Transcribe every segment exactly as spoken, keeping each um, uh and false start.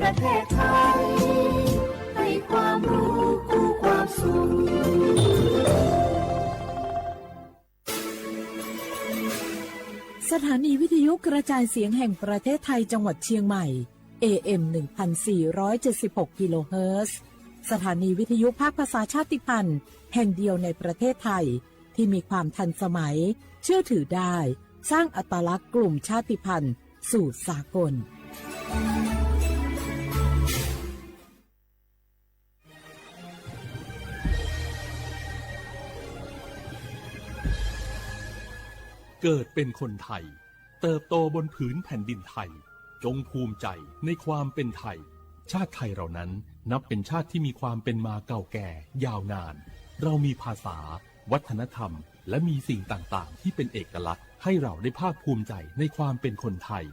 ประเทศไทย ให้ความรู้คู่ความสุข สถานีวิทยุกระจายเสียงแห่งประเทศไทยจังหวัดเชียงใหม่ เอเอ็ม หนึ่งพันสี่ร้อยเจ็ดสิบหก กิโลเฮิรตซ์ สถานีวิทยุภาคภาษาชาติพันธุ์แห่งเดียวในประเทศไทย ที่มีความทันสมัย เชื่อถือได้ สร้างอัตลักษณ์กลุ่มชาติพันธุ์สู่สากล เกิดเป็นคนไทย เติบโตบนผืนแผ่นดินไทย จงภูมิใจในความเป็นไทย ชาติไทยเรานั้นนับเป็นชาติที่มีความเป็นมาเก่าแก่ยาวนาน เรามีภาษา วัฒนธรรม และมีสิ่งต่างๆ ที่เป็นเอกลักษณ์ ให้เราได้ภาคภูมิใจในความเป็นคนไทย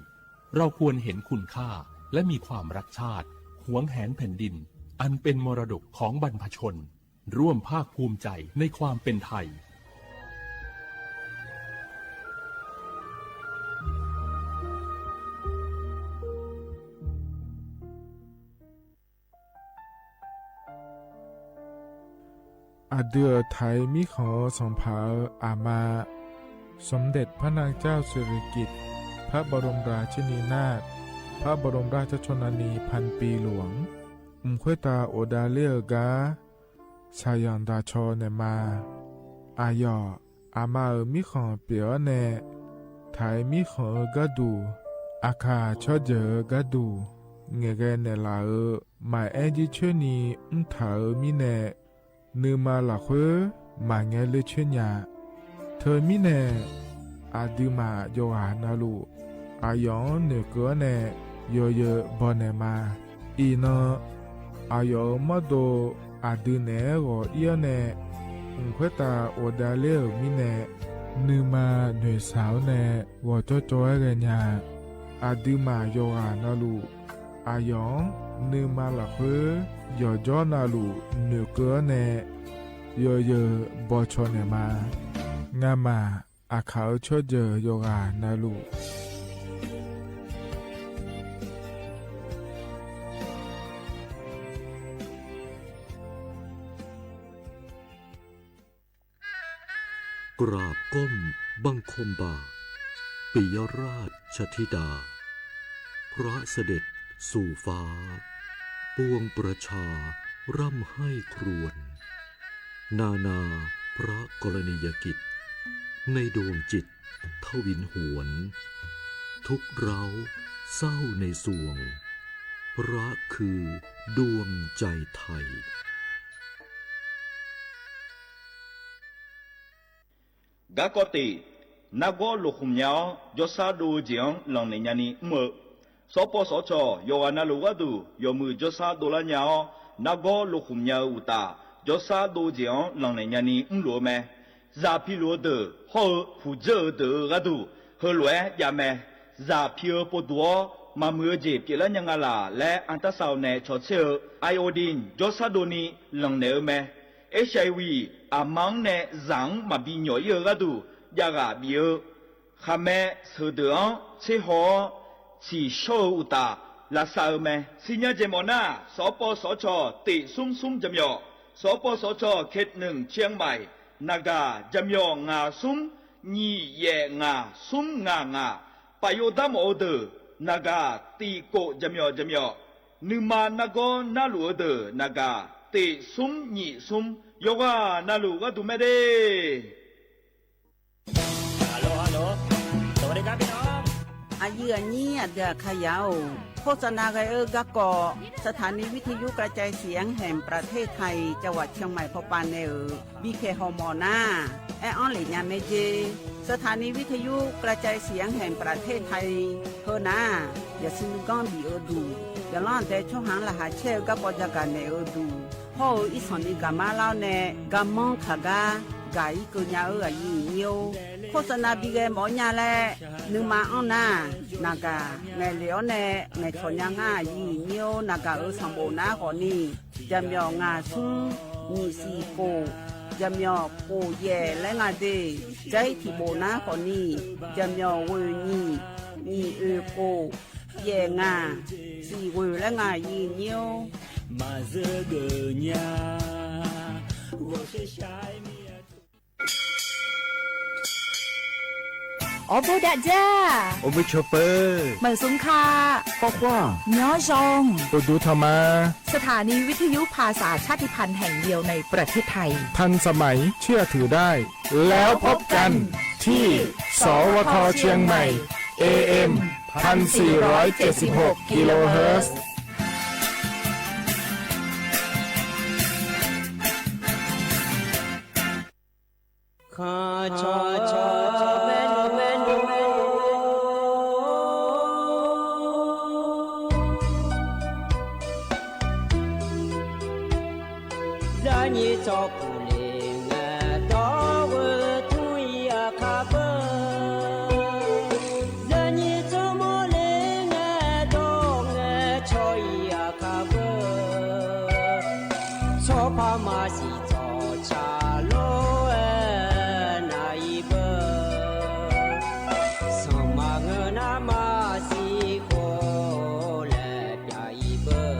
เราควรเห็นคุณค่า และมีความรักชาติ หวงแหนแผ่นดิน อันเป็นมรดกของบรรพชน ร่วมภาคภูมิใจในความเป็นไทย Aqdui-euq Taiq mirkhanq-eu sanqpaq-euq aqma, สมเด็จพระนางเจ้าสิริกิติ์ พระบรมราชินีนาถ พระบรมราชชนนีพันปีหลวง mq khoertav ghofdav ler-eu gar shaqzanq daqcaw naeqma. Aqyawf aqma-euq mirkhanq pyeuf-awr nae, Taiq mirkhanq-eu gharduq, Aqkaq tsawrjeuq-eu gharduq ngaeqghae naeqlaf-euq maqaer jircoer ni mrtaq-euq mirnae, nuima lafkhoer maqngae ler coer nya. Teumirnae, aqduimaf yawqghaq navluf, aqyawf-anr noeqkeuv-awr nae yawzeu baw naeqma. Iqnan, aqyawf-euq mawrdo aqdui naeq-aer ghawq ir-awr nae, mq khoertav ghofdav ler-euq mirnae, nuima noeqshaq-awr nae ghawqjawr jawr-aer ghaenya. Aqduimaf yawqghaq navluf, aqyawf-anr nuima lafkhoer yawqjawr navluf noeqkeuv-awr nae yawzeu bawcaw naeqma. Ngamaf Aqkaq-euq tsawrjeuq yawqghaq navluf, กราบก้มบังคมบาท ปิยราชธิดา พระเสด็จสู่ฟ้า ปวงประชาร่ำไห้ครวญ นานาพระกรณียกิจ ในดวงจิตทวินหวน ทุกข์ร้าวเศร้าในสวง พระคือดวงใจไทย Garkawv tif, nargawr loqkhmq nya-awr, jawrshar dov-eu jeq-anr lanqnaeq nyani mr-eu, sawrpawv sawrcawq yawqghaq navluf gharduq yawmuiq jawrshar dovlar nya-awr, nargawr loqkhmq nya-eu uqtaf, jawrshar dov-eu jeq-anr lanqnaeq nyani mrluf-eu mae. Zaq piluf-eu deuq hawr-eu puqdzeur-eu deuq-euq gharduq heulof-aer jav mae. Zaq pi-eu povduq-awr maqmuiq-eu jeq pyeuflar nya nga laq laer, artarsar-eu nae cawtser-eu iodine jawrshar dovni lanqnaeq-eu mae. Hiv, aqma-anr nae zaq-anr maqbi nyawq ir-eu gharduq javghaq bif-eu, khaqmae sheuqdeuq-anr tserhaw-awr tsiqshawr-eu uqtaf lavsav-eu mae. Sirnya jeq mawf nar, sawqpawv sawqcawq tif smr smr jaqmyawf, sawqpawv sawqcawq Kheneuq Chiang Mai, naqgaq jaqmyawf ngaq smr nyiq yaef ngaq smr ngaq ngaq, paf yov dar mawf-eu deuq naqgaq tif kof jaqmyawf jaqmyawf, nuima nargawr narluf-eu deuq naqgaq tif smr nyiq smr, yawqghaq navluf gharduq mae de. Aqyuif aqnyir aqdui aqkaqyaq-or, โฆษณา ghae-eu garkawv สถานีวิทยุกระจายเสียงแห่งประเทศไทย จังหวัดเชียงใหม่ pawpav nae-euq bipyaeq hawmawf nar, aer-anr lef nya mae jer. สถานีวิทยุกระจายเสียงแห่งประเทศไทย heu nar, yaqsur nuiganr bif-eu duq, yaqlanr aqdae tsawrhaq-anr laqkhaq caer-eu garkawv jagaq naeq-eu duq hawr-eu irsanq ni gaqmar lar-awr nae, garmanr taqgar gaq-ir keuv nya-eu aqyuif aqnyir-or, โฆษณา bi ghae mawf-awr nya laer nuima anr nar, naqgaq ngaeqlef-awr nae ngaeqcawq nya ngar aqyuif aqnyir-or, naqgaq-euq sanqbof nar khawfni, jaqmyawf ngaq smr nyiq siq kof, jaqmyawf kof yaef laer nga de. Jair tiq bof nar khawfni, jaqmyawf ghoeq nyiq, nyiq oeq kof, Yaef ngaq, siqghoeq laer ngaq yif nyir-or. Maqzeur geuf nya, ghawqshaq shaq-aer mir-a. Awrbo dav dzar, awqbui cawq peuq, meuq smq ka, khawr khawr, nymq-awr zaw, uqduq tanq ma. สถานีวิทยุภาษาชาติพันธุ์แห่งเดียวในประเทศไทย ทันสมัย เชื่อถือได้ แล้วพบกันที่ สวท เชียงใหม่ เอเอ็ม พันสี่ร้อยเจ็ดสิบหก กิโลเฮิรตซ์ Zaqnyiq tsawrpuq le ngae dawr-eu tmr-ir aqkar beu. Zaqnyiq tsawrmawr le ngae dawr ngae cawr-ir aqkar beu. Tsawrpar maqsiq tsawrca lor-aer nav-ir beu. Sanqma ngeur nar maqsiq khof laer pyav-ir beu.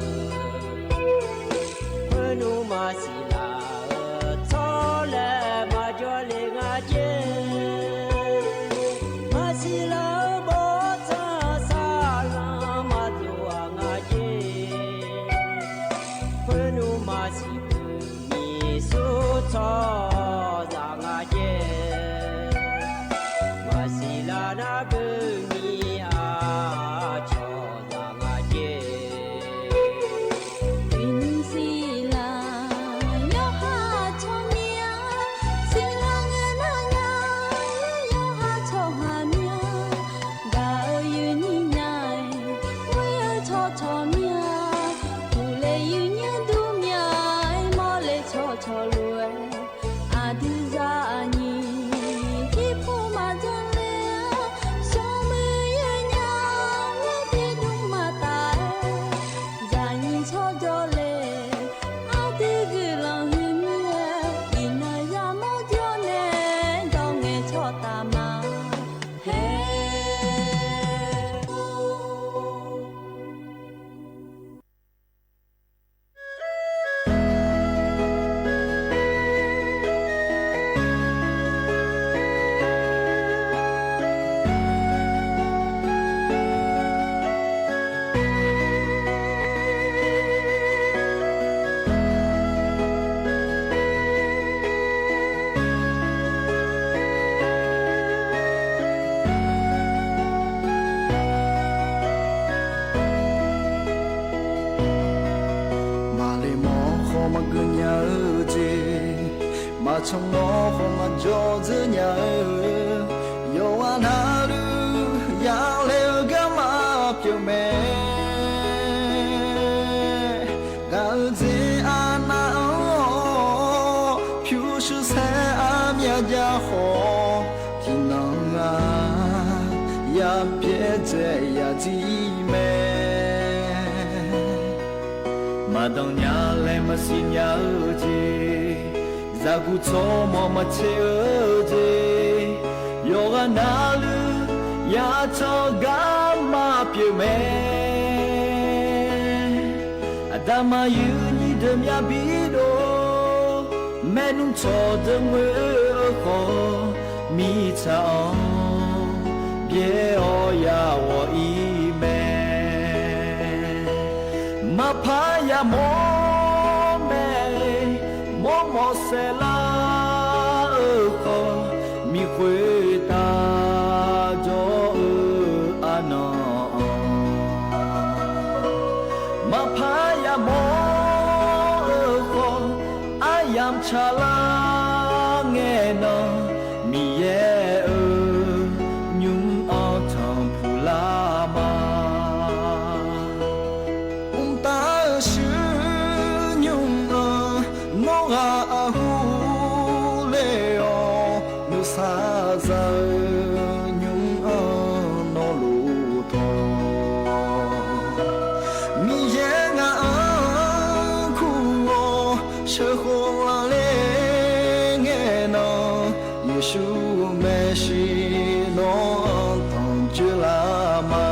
Khoernmr maqsiq laf-eu tsawrlaer maqjawr le nga jer. Maqsiq laf-eu bawrtsanq saqlanq maqdov-aq nga jer. Khoernmr maqsiq beuq miq sur tsawrhaqzaq nga jer. Maqsiq laf nar beuq miq-aq cawqzaq nga jer. Iqnymr siqlar yawqha tsawrmyanr, siqlar ngae nar nya yawqha tsawrhaq myanr. Gaq-eu yawnyir nya-aer, ghoer-eu tsawrcawq myanr, uqle yawnyir dur myanr-aer, mawrle tsawrcawq lof-aer, aqdui zaqnyiq irpov maqdzanr le-a, smrmuiq yawnyir-aer tiqdmr maqtaf-aer, zaqnyiq tsawrjawr le, aqdui guiqlanq huiq mir-aer, iqnan yamawr jawr nae dawr ngae tsawrtaf ma. Haer. Maqle mawr khawf maqgeuf nya-eu jeq, maqcan mawr khawf maqjawr dzeur nya-eu, yawqghaq navluf yalae-eu garma pyeuf mae. Gaq-eu jeq arnav-anr-awr, pyurshuir saer armyav jav khawf, tiqnan-aq, yapyaer dzae yadzir mae. Maqdanq nya laer maqsiq nya-eu jeq, zaqguq tsawrmawr maqtser-eu jeq, yawqghaq navluf yacan garma pyeuf mae. Aqda maqyuif nyir deuq myav bidov, maernmr tsawqdeuq ngoer-eu khawf, mirtsaq-anr byaer-awr yaghawq-ir mae. Maqpar yamawr mae, mawrmawf saeqlar-eu khawf, miq khoertav jawr-eu arnan-anr, maqpar yamawr-eu khawf, aryamq tsaqlar ngae nan, Miqyaer-euq nymr-anr tanqpuq lar ma. Mqtav-euq shuir nymr-anr nawr ghaq aqhur ler-awr, nuisar za-eu nymr-anr nawr lof tawq. Miqyaer ngaq-anr kur-awr sheuqkhof lanqler ngae nan, Yeqsur maeqshi nawr-anr tanqjoe lar ma.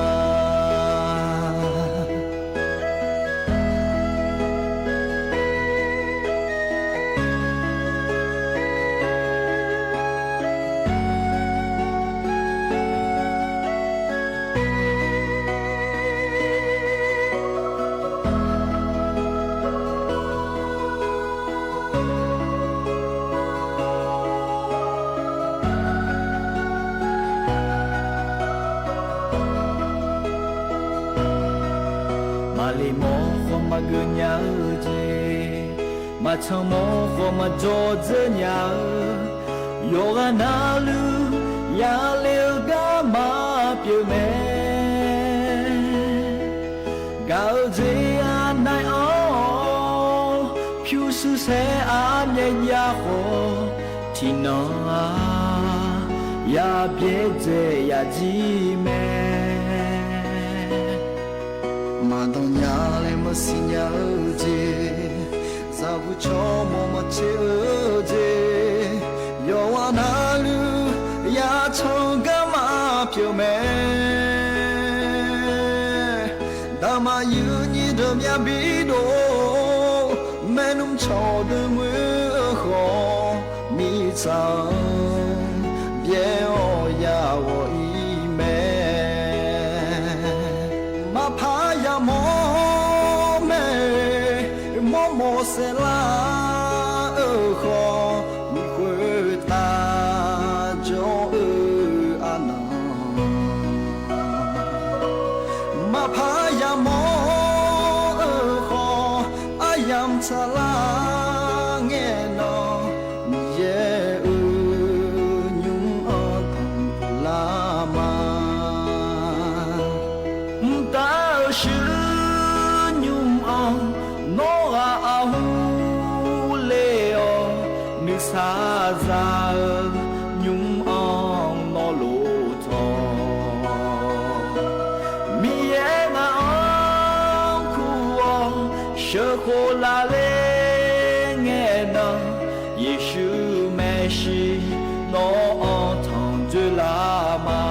Paqliq mawr khawf maqgeuf nya-eu jeq, maqtsanq mawr khawf maqdzawr dzeur nya-eu, yawqghaq navluf yale-eu garma pyeuf mae. Gaq-eu jeq anaeq-awr pyurshuir saer armyav jav khawf, tiqnan-aq yabyaerdzae yajir mae. Maqdanq nya laer maqsiq nya-eu jeq, zaqguq tsawrmawq maqtser-eu jeq, yawqghaq navluf yatsanq garma pyeuf mae. Daqmaqyuif nyir deuq myav bi dov, maernmr cawq deuq ngoer-eu khawf, mirtsaq-anr byaer-awr ya ghawq-ir mae. Maqpar yamawr mae, mawrmawf saeqlar-eu khawf, miq khoertav jawr-eu arnan. Maqpar yamawr-eu khawf, aryamq tsaqlar ngae nan, Miqyaer-euq nymr-anr tanqpuq lar ma. Mqtav-euq shuir nymr-anr nawr ghaq arhu le-awr, nuisar za-eu nymr-anr nawr lof tawq. Miqyaer ngaq-anr kur-awr sheuqkhof laf ler ngae nan, Yeqsur maeqshi nawr-anr tanq dzoerlar ma.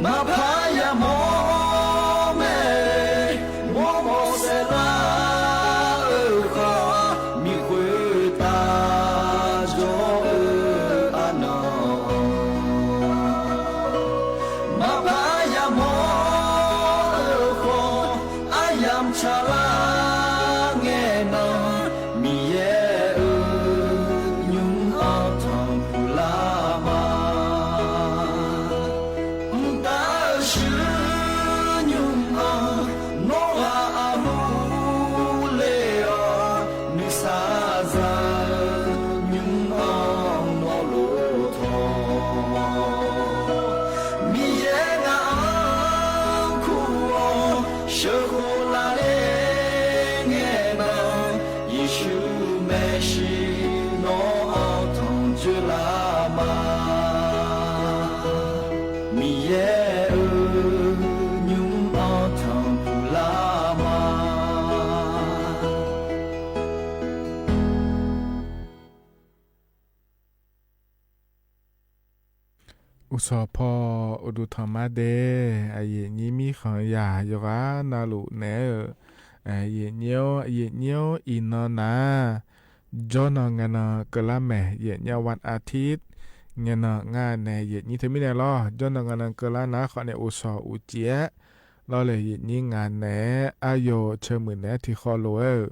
Maqpar yamawr mae, mawrmawf saeqlar-eu khawf, miq khoertav jawr-eu arnan. Maqpar yamawr-eu khawf, aryamq tsaqlar ngae nan, Miqyaer-euq nymr-anr tanqpuq lar ma. Mqtav-euq shuir nymr-anr nawr ghaq arhu le-awr, nuisar za-eu nymr-anr nawr lof tawq. Miqyaer ngaq-anr kur-awr sheuqkhof laf ler ngae nan, Yeqsur maeqshi nawr-anr tanq dzoerlar ma. Miqyaer-euq nymr-anr tanqpuq lar ma. Uqsawq paw uqduq tanqma dae, aqyuif nyir mirkhanq yaq yawqghaq navluf naeq-aer-eu, aqyuif nyir-or, aqyuif nyir-or, iqnan nar, jawrnan ngaenan keuvlar maeq, aqyuif nyir-or, วันอาทิตย์ ngaenan ngar nae aqyuif nyir teumirnae lawr, jawrnan ngaenan keuvlar nar khawf nae uqsawq uqcif-aer lawr le, aqyuif nyir nga naeq-aer aryaw ceuq muiq naeq-aer tiqkhawv lof-aer-euq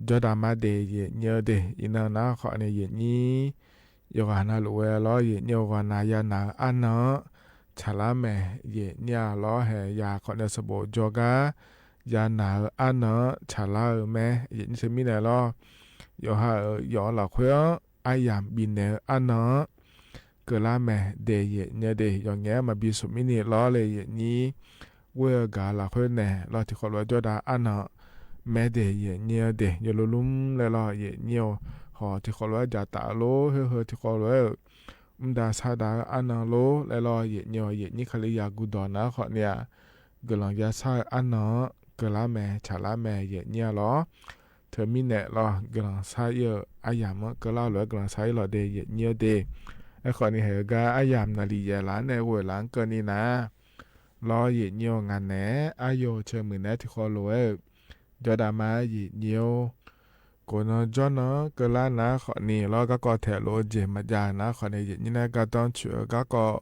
jawrdaq ma de, aqyuif nyir-eu de, iqnan nar khawf nae aqyuif nyir yawqghaq navluf-aer lawr, aqyuif nyir-eu ghawqna yanaq-eu arnan-anr tsaqlar maeq, aqyuif nyir-a lawr, haeq ya khawf nae sanqbof jawrgar yanaq-eu arnan-anr tsaqlar-eu mae, aqyuif nyir teumirnae lawr, yawqha-euq yawf-anr lafkhoer-anr aryamq bifnaeq-eu arnan-anr keuvlar maeq de, aqyuif nyir-eu de, yawqngaef-aer maqbi smq mirni lawr le, aqyuif nyir ghoer-eu gaq-eu lafkhoer naeq lawr, tiqkhawv lof-aer jawrdav arnan mae de, aqyuif nyir-eu de, yawluf lmr laer lawr, aqyuif nyir-eu haw tiqkhawv lof-aer jaqtaf-eu lor, khoer heu tiqkhawv lof-aer-euq mr da sar da-eu arnan lor laer lawr, aqyuif nyir-eu, aqyuif nyir Kalizaq guqdawq nar khawf nae-aq, guiqlanq yashar-eu arnan-anr keuvlar maeq tsaqlar maeq, aqyuif nyir-a lawr. Teumirnae lawr, guiqlanq shar ir-eu aryamq-anr keuvlar lof-aer guiqlanq shar ir lawq de, aqyuif nyir-eu de. Aerkhawf ni haeq-eu gar aryamq naqliq yaeq laf-anr nae ghoeq laf-anr keuvni nar lawr, aqyuif nyir-eu nga naeq-aer aryaw ceuq muiq naeq-aer tiqkhawv lof-aer-euq jawrdaq ma, aqyuif nyir-or. Khofnan jawrnan-anr keuvlar nar khawf ni lawr, garkawv taeq lof-eu jeq maqjav nar khawf nae aqyuif nyir nae gardanr tsoeq-eu garkawv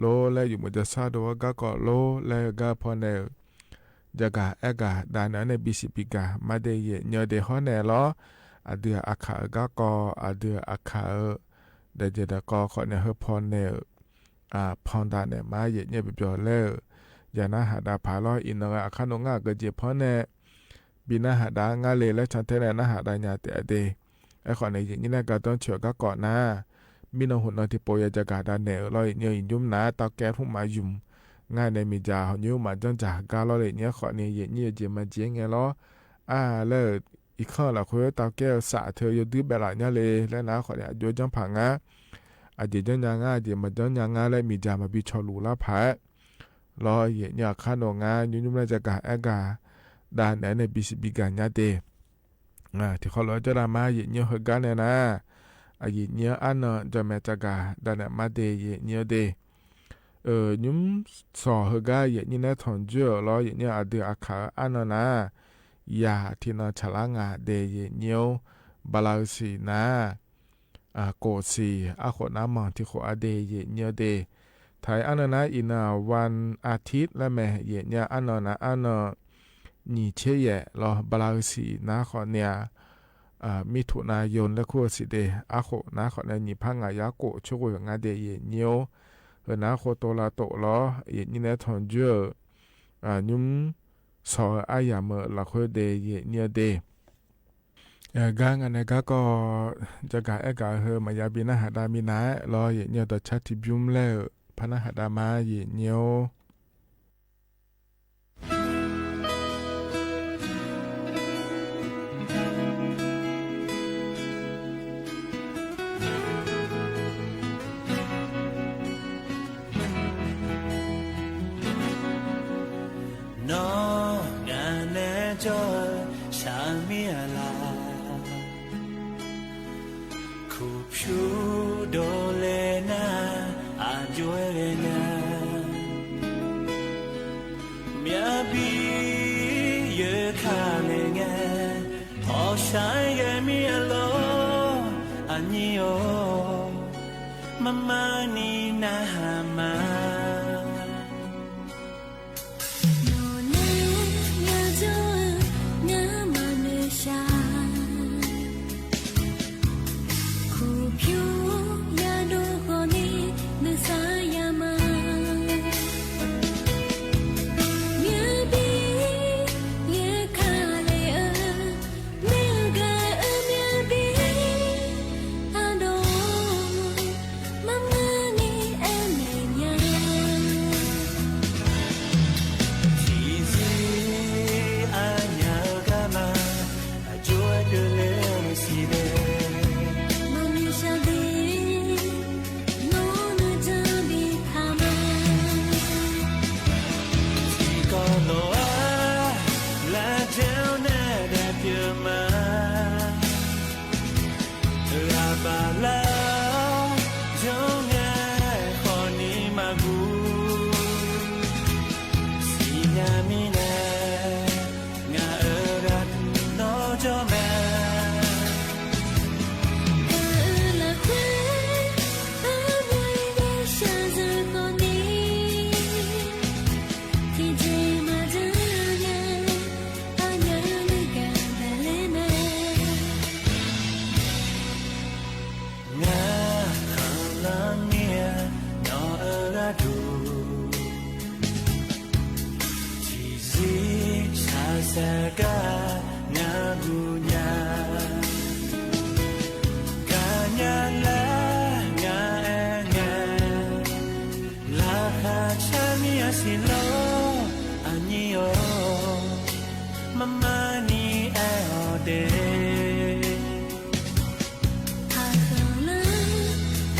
lor laer, yawmuiq jawrshar dov-eu garkawv lor laer-eu gar pawnae-euq jagaq aergaq dav naeq-anr nae bisiq bigaq ma de, aqyuif nyir-eu de, hawr nae lawr, aqdui-aq aqkaq-eu garkawv, aqdui-aq aqkaq-eu daefjeq daefkawv khawf nae heu pawnae-euq pandav naeq ma, aqyuif nyir-eu byawq byawq laer-euq ya narhaq dav paq lawr. Iqnan ghae aqkar nawr ngar aqgeujeq panr nae bi narhaq dav ngar le laer cantae nae narhaq dav nya taef-a de. Aerkhawf nae yaeqnyir nae gardanr coeq-eu garkawv nar, mirnan huqnan tiqpov ya jagaq dav naeq-euq lawr. Yaeqnyir-eu iqnymr nar tavkaer hmr maqzmq ngar nae miqdzaq hawq nymr maqjanr dzaq gar lawr le. Yaeqnyir aerkhawf ni yaeqnyir-eu jeq maqjeq ngae lawr. Aq laer-euq irkanr-eu lafkhoer tavkaer-eu saf teu yawduir baef laf nya le laer nar khawf ni aqjox janr paq ngar, aqjeq janrnya ngar aqjeq maqjanr nya ngar laer miqdzaq maqbi cawluf lar paq-aer lawr. Yaeqnyir aqkar nawr ngar nymr nymr laer jagaq aer gaq dav naeq-aer nae bisiq bigaq nya de. Tiqkhawv lof-aer jawrdav ma yaeqnyir heugar nae nar, aqyaeqnyir-anr arnan jamaeq tsafgaq dav naeq ma de yaeqnyir-eu de. Nymr sawq heugar yaeqnyir nae tanqjoer-euq lawr. Yaeqnyir aqdui aqkaq-eu arnan nar, yaq tiqnan tsaqlar ngaq de yaeqnyir-or. Bala-eu siq nar, kof siq arkhof nar manq tiqkhof-a de yaeqnyir-eu de. Taq-iq arnan nar iqnan-aq วันอาทิตย์ laer mae. Yaeqnyir arnan nar arnan nyiq tser yaef lawr. Bala-eu siq nar khawf ni-aq, มิถุนายน laer kur-eu siq de. Arkhof nar khawf nae nyiq par ngaq yar kof coerghoeq nga de yaeqnyir-or. Heu nar khov tov lav tof lawr. Yaeqnyir nae tanqjoer-euq nymr sawq-eu aryamq-eu lafkhoer de yaeqnyir-eu de. Gar ngaq nae garkawv jagaq aer gaq-eu heu maqya bi narhaq dav minav-aer lawr. Yaeqnyir-eu dawqcar tiqbymr laer-euq par narhaq dav ma yaeqnyir-or. Nawr ngaq nae jawr-eu shaqmir-aq laf, kuqpyur dovle nar aqjox-aer ghaenya. Myavbi yoeq kale ngae, hawqshaq-aer ghae mir-a lor, aqnyir-or, marmarni narhaq ma. Nawqnae yajawr-eu ngar maqnoeq shaq, kuqpyur yadov khawf ni nuisar ya ma. Myavbi yaeq kale-eu, maer-eu gaq-eu myavbi ardov, marmarni aernaeq nya. Tiqzir aqnyaf-eu garma, aqjox-aer keuvle-eu siq de. Maqnoeq shaq de, nawr nuijan bi taq ma. Tiqkawv lof-aer lavjae-awr nae daefpyeuf ma. Ghaq baflar-awr jawr ngae khawf ni maqguv. Siqnya mirnae ngaq-euq ghaq nawr jawr mae. Gaq-eu lafkhoer armawr-ir nae shaqzanq khawf ni, tiqjeq maqjanr nya, arnyaf nuigaq daqler mae. Ngar khanqlanr mir-a nawq-euq gharduq, tiqzir shaqzaq gar ngaq guv nya. Gaqnya laer ngaq aer ngae, laqkhaq car mir-a siq lor, aqnyir-or, marmarni aer-awq de. Aqkhanqlanr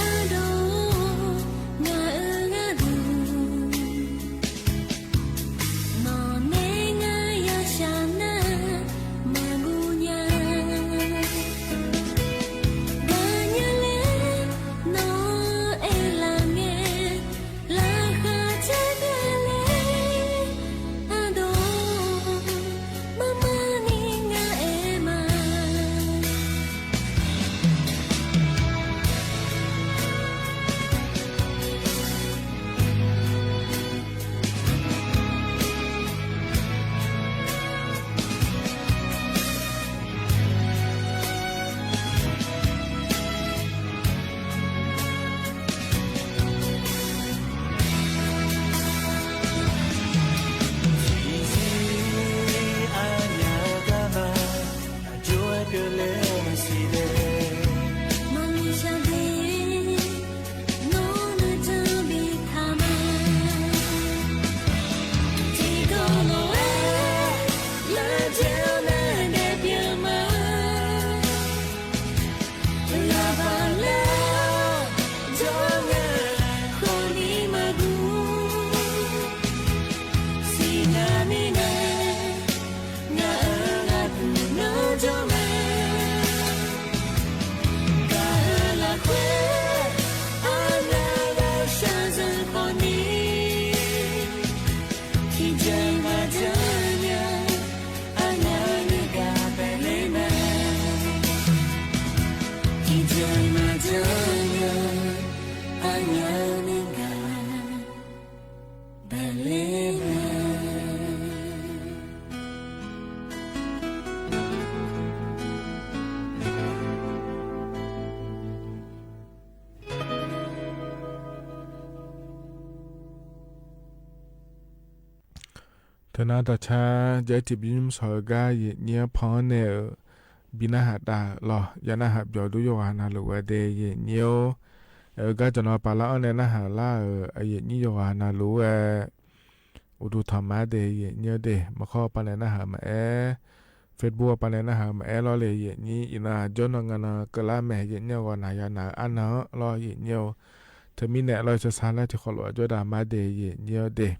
ardov ngaq-euq gharduq, nawqnae ngar yashaq nar maqguv nya. Gaqnya laer nawq-anr aerlaf ngae, laqkhaq car gaqler ardov, marma Teunar dawqcar jav-ir tiqbymr shawq-eu gar yaeqnyir-anr pan-anr nae-euq bi narhaq dav-euq lawr, ya narhaq byawq dur yawqghaq navluf ghae de yaeqnyir-or. Aer-eu gar jawqnan pavlar-anr nae narhaq lar-euq aqyaeqnyir yawqghaq navluf-aer uqduq tanq ma de yaeqnyir-eu de, maqkhawr pav nae narhaq-eu maqaer, Facebook pav nae narhaq-eu maqaer lawr le yaeqnyir, iqnan aqjawr nan nga nan keuvlar mae yaeqnyir-eu ghawqnaq ya naq-eu arnan-anr lawr yaeqnyir-or. Teumirnae lawr, cawsar laer tiqkhawf lof-aer jawr dav ma de yaeqnyir-eu de.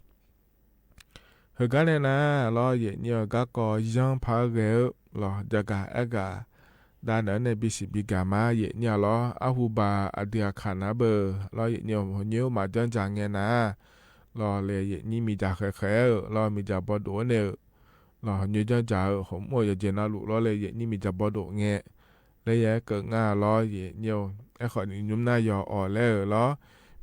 Heugar nae nar lawr yaeqnyir-eu garkawv yanr par-aer ghae-eu lawr, jagaq aergaq dav naeq-anr nae bisiq bigaq ma yaeqnyir-a lawr, arhu baq aqdui aqkaq nar beu lawr yaeqnyir-eu, hawqnyoer maqjanr dzaq ngae nar lawr le yaeqnyir miqdzaq khaeq khaeq-aer-euq lawr, miqdzaq bawdof-anr nae-euq lawr, hawqnyoer janr dzaq-eu hawq mr-eu yawqjeq navluf lawr le yaeqnyir miqdzaq bawdof ngae laer ya aerkeuv nga lawr yaeqnyir-or. Aerkhawf ni nymr nar yawq awq laer-euq lawr,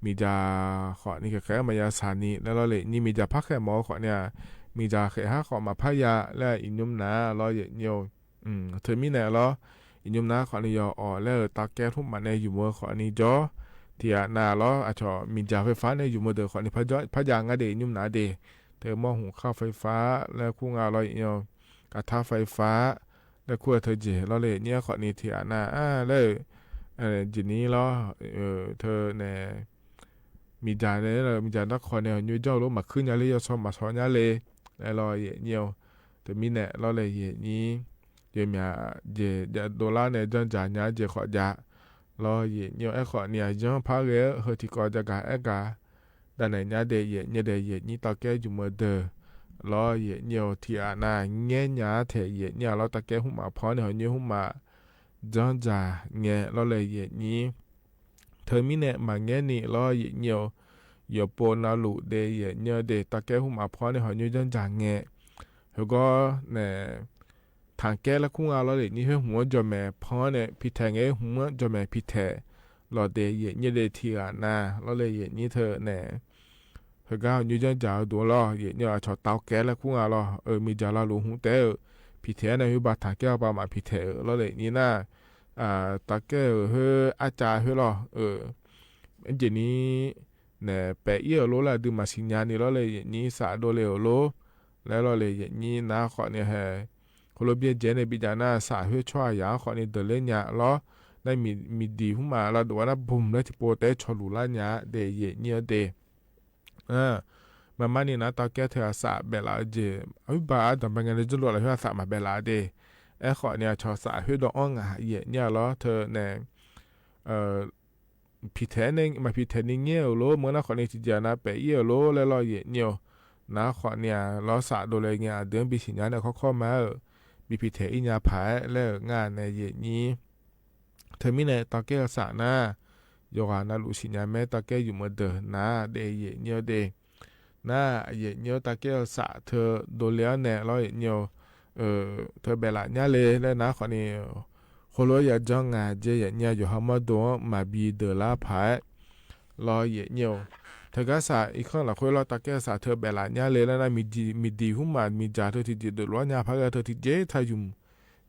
miqdzaq khawf ni khaeq khaeq-aer maqya saq ni laer lawr le yaeqnyir, miqdzaq par khaeq mawf-eu khawf ni-aq, miqdzaq khaeq har khawf maqpar ya laer iqnymr nar lawr yaeqnyir-or. Teumirnae lawr, iqnymr nar khawf ni yawq awq laer-euq tavkaer hmr maf nae yumq-eu khawf ni jawr, tiqghaq nav lawr, aqcawq miqdzaq ไฟฟ้า nae yumq-eu deuq khawf ni par jav nga de iqnymr nar de. Teu mawr hmq kar ไฟฟ้า laer kur nga lawr yaeqnyir-or. กระทะไฟฟ้า laer kur-eu teujeq lawr le yaeqnyir-aer khawf ni tiqghaq nav-a laer-euq jeq ni lawr, teu nae miqdzaq nae, miqdzaq darkawq nae hawqnyoer janr-eu lof maqkuir nya le, yawsaw maqsaw nya le laer lawr yaeqnyir-or. Teumirnae lawr le yaeqnyir, jeq myaq jeq jav dovlar nae janr dzaq nya jeq khawf jav lawr yaeqnyir-or. Aerkhawf ni aqyanr par ghae-eu heu tiqkawv jagaq aergaq dav naeq nya de yaeqnyir de, yaeqnyir tavkaer yumq-eu deuq lawr yaeqnyir-or. Tiqghaq nav ngaer nya-ar taeq yaeqnyir-a lawr, tavkaer hmr maf pan-anr nae hawqnyoer hmr maf janr dzaq ngae lawr le yaeqnyir. Teumirnae maqngaer ni lawr yaeqnyir-or. Yawqpov navluf de yaeqnyir-eu de, tavkaer hmr maf pan-anr nae hawqnyoer janr dzaq ngae, heugawr nae tanqkaer laer kur nga lawr le yaeqnyir, khoer hmq-anr jawqmaeq pan-anr nae pitaeq ngae, hmq-anr jawqmaeq pitaeq lawq de yaeqnyir de. Tiqghaq nav lawr le yaeqnyir teu nae heugar hawqnyoer janr dzaq-eu duq lawr yaeqnyir-a, aqcawq tavkaer laer kur nga lawr-eu, miqdzaq lavluf hmq taef-aer-euq pitaeq-aer nae khoer ba tanqkaer-awr ba maf pitaeq-euq lawr le yaeqnyir nar, tavkaer-euq khoer arcav khoer lawr-eu, aerjeq ni nae paef ir-euq lor laer aqdui maqsiq nya ni lawr le yaeqnyir, saf dovle-euq lor laer lawr le yaeqnyir nar khawf ni hae, heulof byaerdzae nae bijav nar saf khoer tsawrhaq yaq-anr khawf ni deuqler nya lawr. Nar miqdiq hmr maf lavdof-aer nar bum laer tiqpov taef-aer cawluf lar nya-a de yaeqnyir-eu de. Maqmar ni nar tavkaer teu-aq saf baef laf-eu jeq, aqhuiq baq ardanqbae ngae nae jawrluf lafkhoer-aq saf maqbaef laf de. Aerkhawf ni aqcawq saf khoer dawv-anr ngaq yaeqnyir-a lawr teu nae pitaeq-aer nae maqpitaeq ni ngaer-euq lor, meuq nar khawf ni tiqjeq-aq nav paef ir-euq lor laer lawr yaeqnyir-or. Nar khawf ni-aq lawr saf dovle ngae aqdui-anr bisiq nya nae kawrkawr ma-euq, bi pitaeq ir nya paq-aer laer-euq nga nae yaeqnyir. Teumirnae tavkaer-eu saf nar, yawqghaq navluf siqnya maer tavkaer yumq-eu deuq nar de yaeqnyir-eu de. Nar yaeqnyir-eu tavkaer-eu saf teu dovle-anr nae lawr yaeqnyir-or, teu baef laf nyar le laer nar khawf ni, khoerlof-aer ya janr ngaq jeq yaeqnyir-a, yawqha mawrdo-anr maqbi deuq lar paq-aer lawr yaeqnyir-or. Teugar saf irkanr lafkhoer lawr tavkaer-eu saf teu baef laf nyar le laer nar, miqdiq hmr maf miqdzaq teu tiqjeq deuq lof-aer nya paq ghae teu tiqjeq taq yumq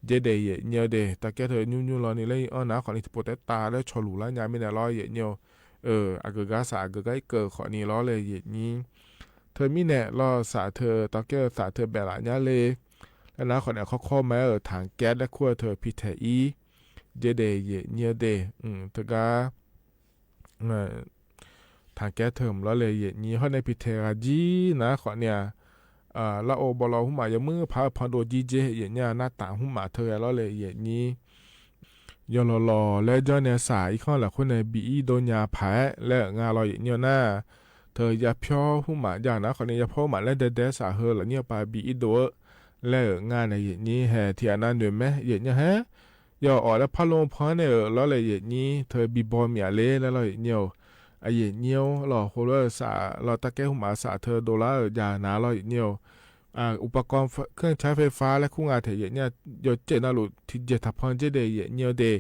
jeq de yaeqnyir-eu de. Tavkaer teu nymr nymr lawr ni laer ir-anr nar khawf ni tiqpov taef-aer tav laer cawluf lar nya mirnae lawr yaeqnyir-or. Aqgeu gar saf aqgeu gar irkeuv khawf ni lawr le yaeqnyir. Teumirnae lawr saf teu tavkaer-eu saf teu baef laf nyar le laer nar khawf ni kawrkawr ma-aer-euq tanqkaer laer kur-eu teu pitaeq ir jeq de yaeqnyir-eu de. Teugar tanqkaer teu mq lawr le yaeqnyir hawr nae pitaeq ghaq jir nar khawf ni-aq, larov bawlaw hmr maf yawmuir paq-eu pandov jir jeq yaeqnyir-a, nartaf hmr maf teu ghae lawr le yaeqnyir. Yawlawq lawq laer janr nae saf irkanr lafkhoer nae bi ir dov nya paq-aer laer-euq nga lawr yaeqnyir-eu nar, teu yapyawr hmr maf jav nar khawf ni yapyawr hmr maf laer daedae saf heu lafnyir-eu pav bi ir dov-eu laer-euq nga nae yaeqnyir hae tiqghaq nav noeq maer yaeqnyir hae. Yawawq laer parlov pan-anr nae-euq lawr le yaeqnyir teu bibaw myav le laer lawr yaeqnyir-or. Aqyaeqnyir-or lawr heulof-aer saf lawr tavkaer hmr maf saf teu dovlar-euq jav nar lawr yaeqnyir-or. Uqpaqkawv keuvcar ไฟฟ้า laer kur nga taeq yaeqnyir-a, yawqjeq navluf tiqjeq taqpan jeq de yaeqnyir-eu de.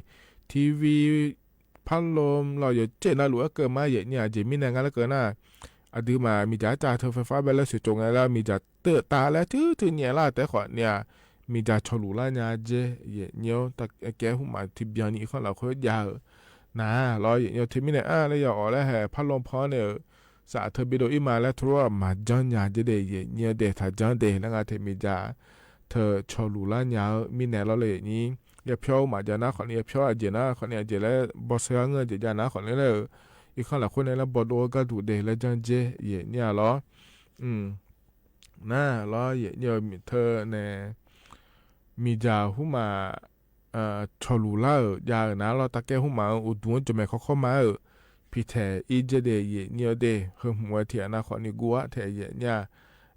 TV parlov lawr yawqjeq navluf-aer keuv ma yaeqnyir-a, aqjeq mirnae nga laer keuv nar, aqduimaf miqdzaq-aer cav teu ไฟฟ้า bae laer sheuqcof ngae laer miqdzaq teuv tav laer tuir tuir nyaef lar taef khawf ni-aq, miqdzaq cawluf lar nya jeq yaeqnyir-or. Tavkaer hmr maf tiqbyan ni irkanr lafkhoer jav-euq nar lawr yaeqnyir-or. Teumirnae-a laer yawawq laer hae parlov pan-anr nae-euq saf teu bi dov-ir ma laer teulof-aer maqjanr nya jeq de yaeqnyir-eu de taqjanr de laer nga tae miqdzaq teu cawluf lar nya-eu mirnae lawr le yaeqnyir. Yapyawr maqjav nar khawfni yapyawr aqjeq nar khawfni aqjeq laer bawseu-ar ngeur-eu jeq jav nar khawfni laer-euq irkanr lafkhoer nae laer bawdov-eu gharduq de laer janrdzaer yaeqnyir-a lawr. Nar lawr yaeqnyir-eu miqteu nae miqdzaq hmrmaf cawluf lar-euq jav-euq nar lawr tavkaer hmrmaf-eu uqduq-anr jawqmaeq kawrkawr ma-euq pitaeq ir dzaer de yaeqnyir-eu de heu hmq-aer tiq ghaq nar khawfni guv-ar taef yaeqnyir-a.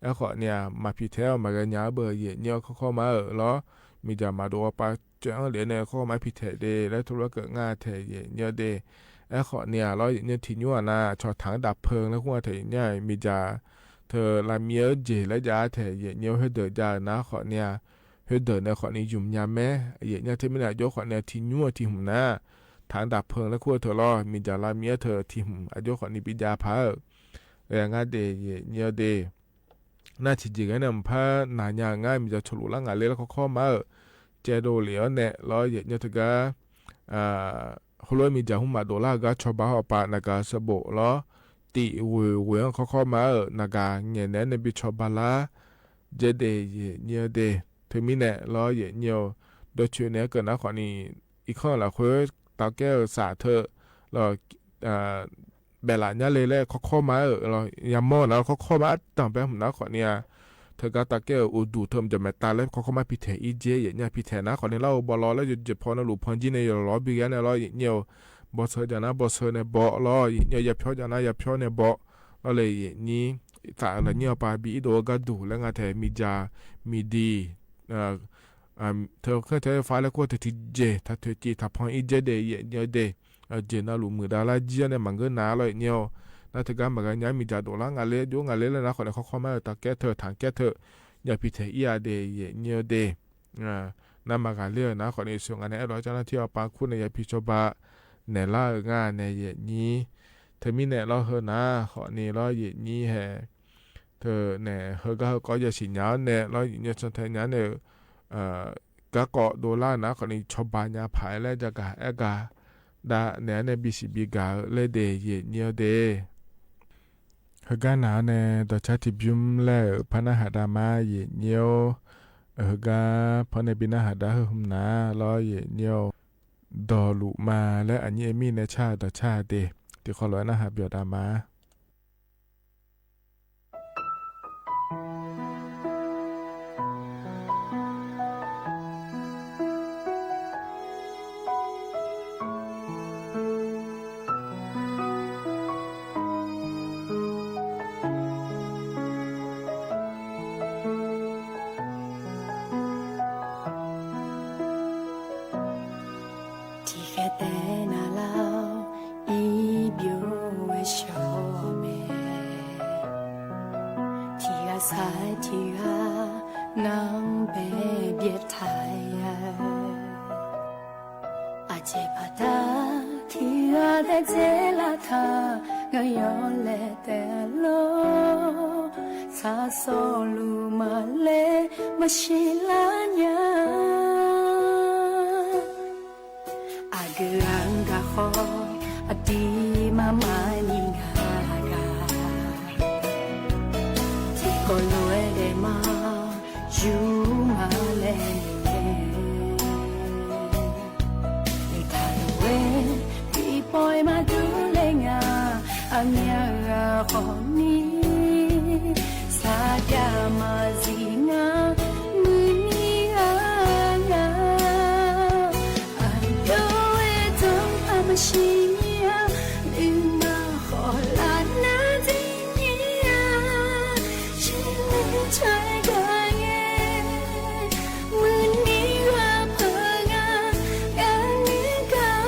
Aerkhawfni-aq maq pitaeq-awr maqghae nya-ar beu yaeqnyir-eu kawrkawr ma-euq lawr. Miqdzaq maqdov-awr pav coeq-anr lef-aer nae kawrkawr ma pitaeq de laer teulof-aer keuv ngar taef yaeqnyir-eu de. Aerkhawfni-aq lawr yaeqnyir tiq nymr-aq nar cawqtaq-anr dav peun laer khoer-a taef yaeqnyir-a miqdzaq teu lavmir-eu jeq laer jav-ar taef yaeqnyir-eu khoerdeuq jav-eu nar khawfni-aq khoerdeuq nae khawfni ymq nya mae. Yaeqnyir teumirnae aqjox khawfni-aq tiq nymr-eu tiq hmq nar taq-anr dav peun laer kur-eu teu lawr miqdzaq lavmir-aer teu tiq hmq aqjox khawfni bi jav paq-aer-euq ghae ngar de yaeqnyir-eu de. Nar tiqjeq ghae nae mqpar naq nya-euq ngar miqdzaq cawluf lar ngaq ler laer kawrkawr ma-euq caevdov lef-awr nae lawr yaeqnyir teugar heulof-aer miqdzaq hmq maqdov lar-eu gar cawba hawr-eu pav naqgaq-eu sanqbof lawr tif ghoeq ghoeq-anr kawrkawr ma-euq naqgaq ngaeqnaeq-aer nae bi cawba lar dzaer de yaeqnyir-eu de. Teumirnae lawr yaeqnyir-eu dawrcoeni-aer keuv nar khawfni irkanr-eu lafkhoer tavkaer-eu saf teu lawr baef laf nyar le laer kawrkawr ma-euq lawr yamawr nar kawrkawr ma ardanqbae hmq nar khawfni-aq teugar tavkaer-euq uqduq teu mqjaq maeqtav laer kawrkawr ma pitaeq ir dzaer yaeqnyir-a pitaeq nar khawfni lar-eu bawlawr laer jeqpaw na luf pan jir nae yawlawr bi ghae nae lawr yaeqnyir-eu bawseu jav nar bawseu nae baw lawr yaeqnyir-eu yapyawr jav nar yapyawr nae baw lawr le yaeqnyir taf-eu lafnyir-awr pav bi irdov-eu gharduq laer nga taef miqdzaq miqdiq teu khaer teu-aer far laer kur-eu teu tiqjeq taq toeqciv taq pan ir dzaer de yaeqnyir-eu de. Jeq na luf muiqdav lar jir-awr nae maqngeur nar lawr yaeqnyir-eu nar teugar maqghae nya-ar miqdzaq dov lar ngaq ler jov ngaq ler laer nar khawfni kawrkawr ma-euq tavkaer teu taq kaer teu ya pitaeq ir-a de yaeqnyir-eu de. Nar maqghaq ler-eu nar khawfni sheuq ngaq nae aerdov-aer car nar tir-awr pav kur nae ya pi cawba naeq lar-eu ngar nae yaeqnyir. Teumirnae lawr heu nar khawfni lawr yaeqnyir hae teu nae heugar heukawv yasiq nya-awr nae lawr yaeqnyir cantae nya nae-eu garkawv dovlar-eu nar khawfni cawba nya paq-aer laer jagaq aer gaq dav naeq-aer nae bisiq bi gaq-eu laer de yaeqnyir-eu de. Heugar naq-awr nae dawqcar tiqbymr laer-euq par narhaq dav ma yaeqnyir-or. Heugar par nae bi narhaq dav heu hmq nar lawr yaeqnyir-or. Dawqluf ma laer aqnyir aer mir nae car-eu dawqcar-a de. Tiqkawv lof-aer narhaq byawq dav ma. Tiqkhaeq taef navlar-awr, irbyov-aer shawr-eu mae. Tiqghaq sar-aer tiqghaq nanrbae byaertaq-aer ya-eu, aqjeq baqda tiqghaq daedzae lavtaq, ngaq yawr laer taef lor. Saqsawqluf maqler maqsiq lar nya. Aqgeu-anr gaq khawf aqdir mar mar ni ngaq gaq. Tiqkawv lof-aer daef ma yur ma laer noeq mae. Noeqtaq lof-aer tiqpawf-aer maqdur laer ngaq aqmyaq ghaq khawf ni. Saqjav maqzif ngar muiqni ghaq ngaq. Aqdawr-aer dawr-aq maqsiq nyir-a. Nuima khawf lar nar zir nyir-a. Shirler caer gaq ngae, muiqni ghaq peuq ngaq gaq ni gaq.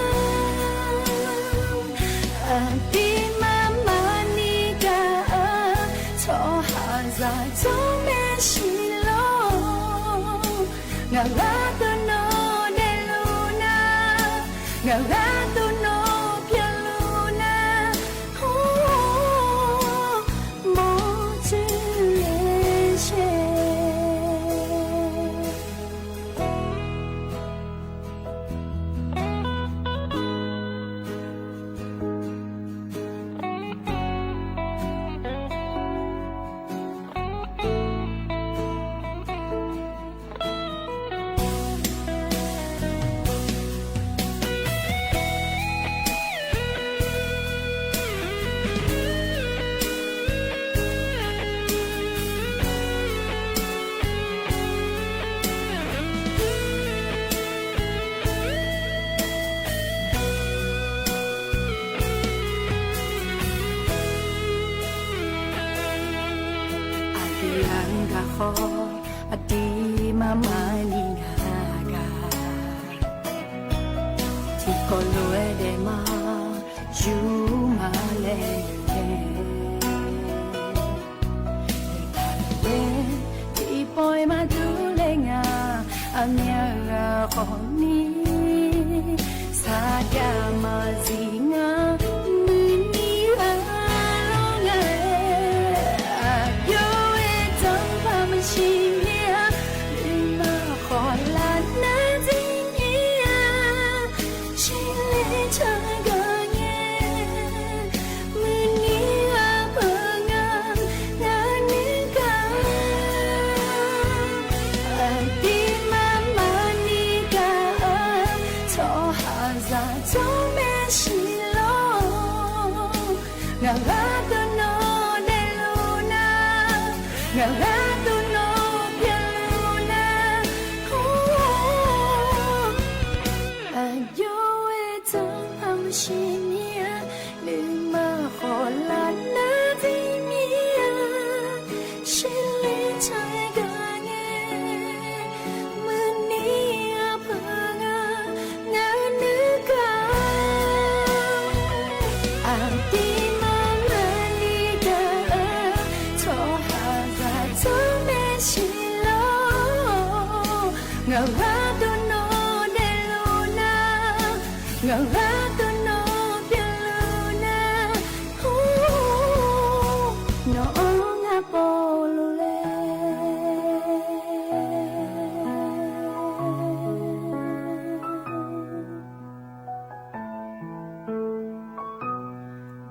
Aqdir mar mar ni gaq-eu tsawrhaqzaq jawr mae siq lor. Ngaq gharduq nawq daefluf nar, ngaq gharduq nawq pyeufluf nar, mawrtsuif le shae. Armani ngaq gaq tiqkawv lof-aer daefma yurma laer naeq, aer, tiqpawf-iq maqdur le nga, aqmyan ghaq khawf ni sarjax maqzif ngar, muiqni ghaq lawr nga-aer, aqjox-aer danrpaq maqsiq mir-a, nuima khawf lar nar dzir mir-a, shirler taq gaq ngae, muiqni ghaq peuq nga, ngar nuir gaq-eu, aqdirmar maqni gaq-eu, tsawrhaqzaq tsawrmaeq siq lawr. Ngaq gharduq nawq daefluf nar, ngaq gharduq nawq pyeufluf nar, aqjox-aer danrpaq maqsiq mir-a, nuima khawf lar nar dzir mir-a, shirler taq gaq ngae, muiqni ghaq peuq nga, ngar nuir gaq-eu, aqdirmar maqni gaq-eu, tsawrhaqzaq tsawrmaeq siq lawr. Ngaq gharduq nawq daefluf nar, ngaq gharduq nawq pyeufluf nar, nawq-anr ngar povluf le.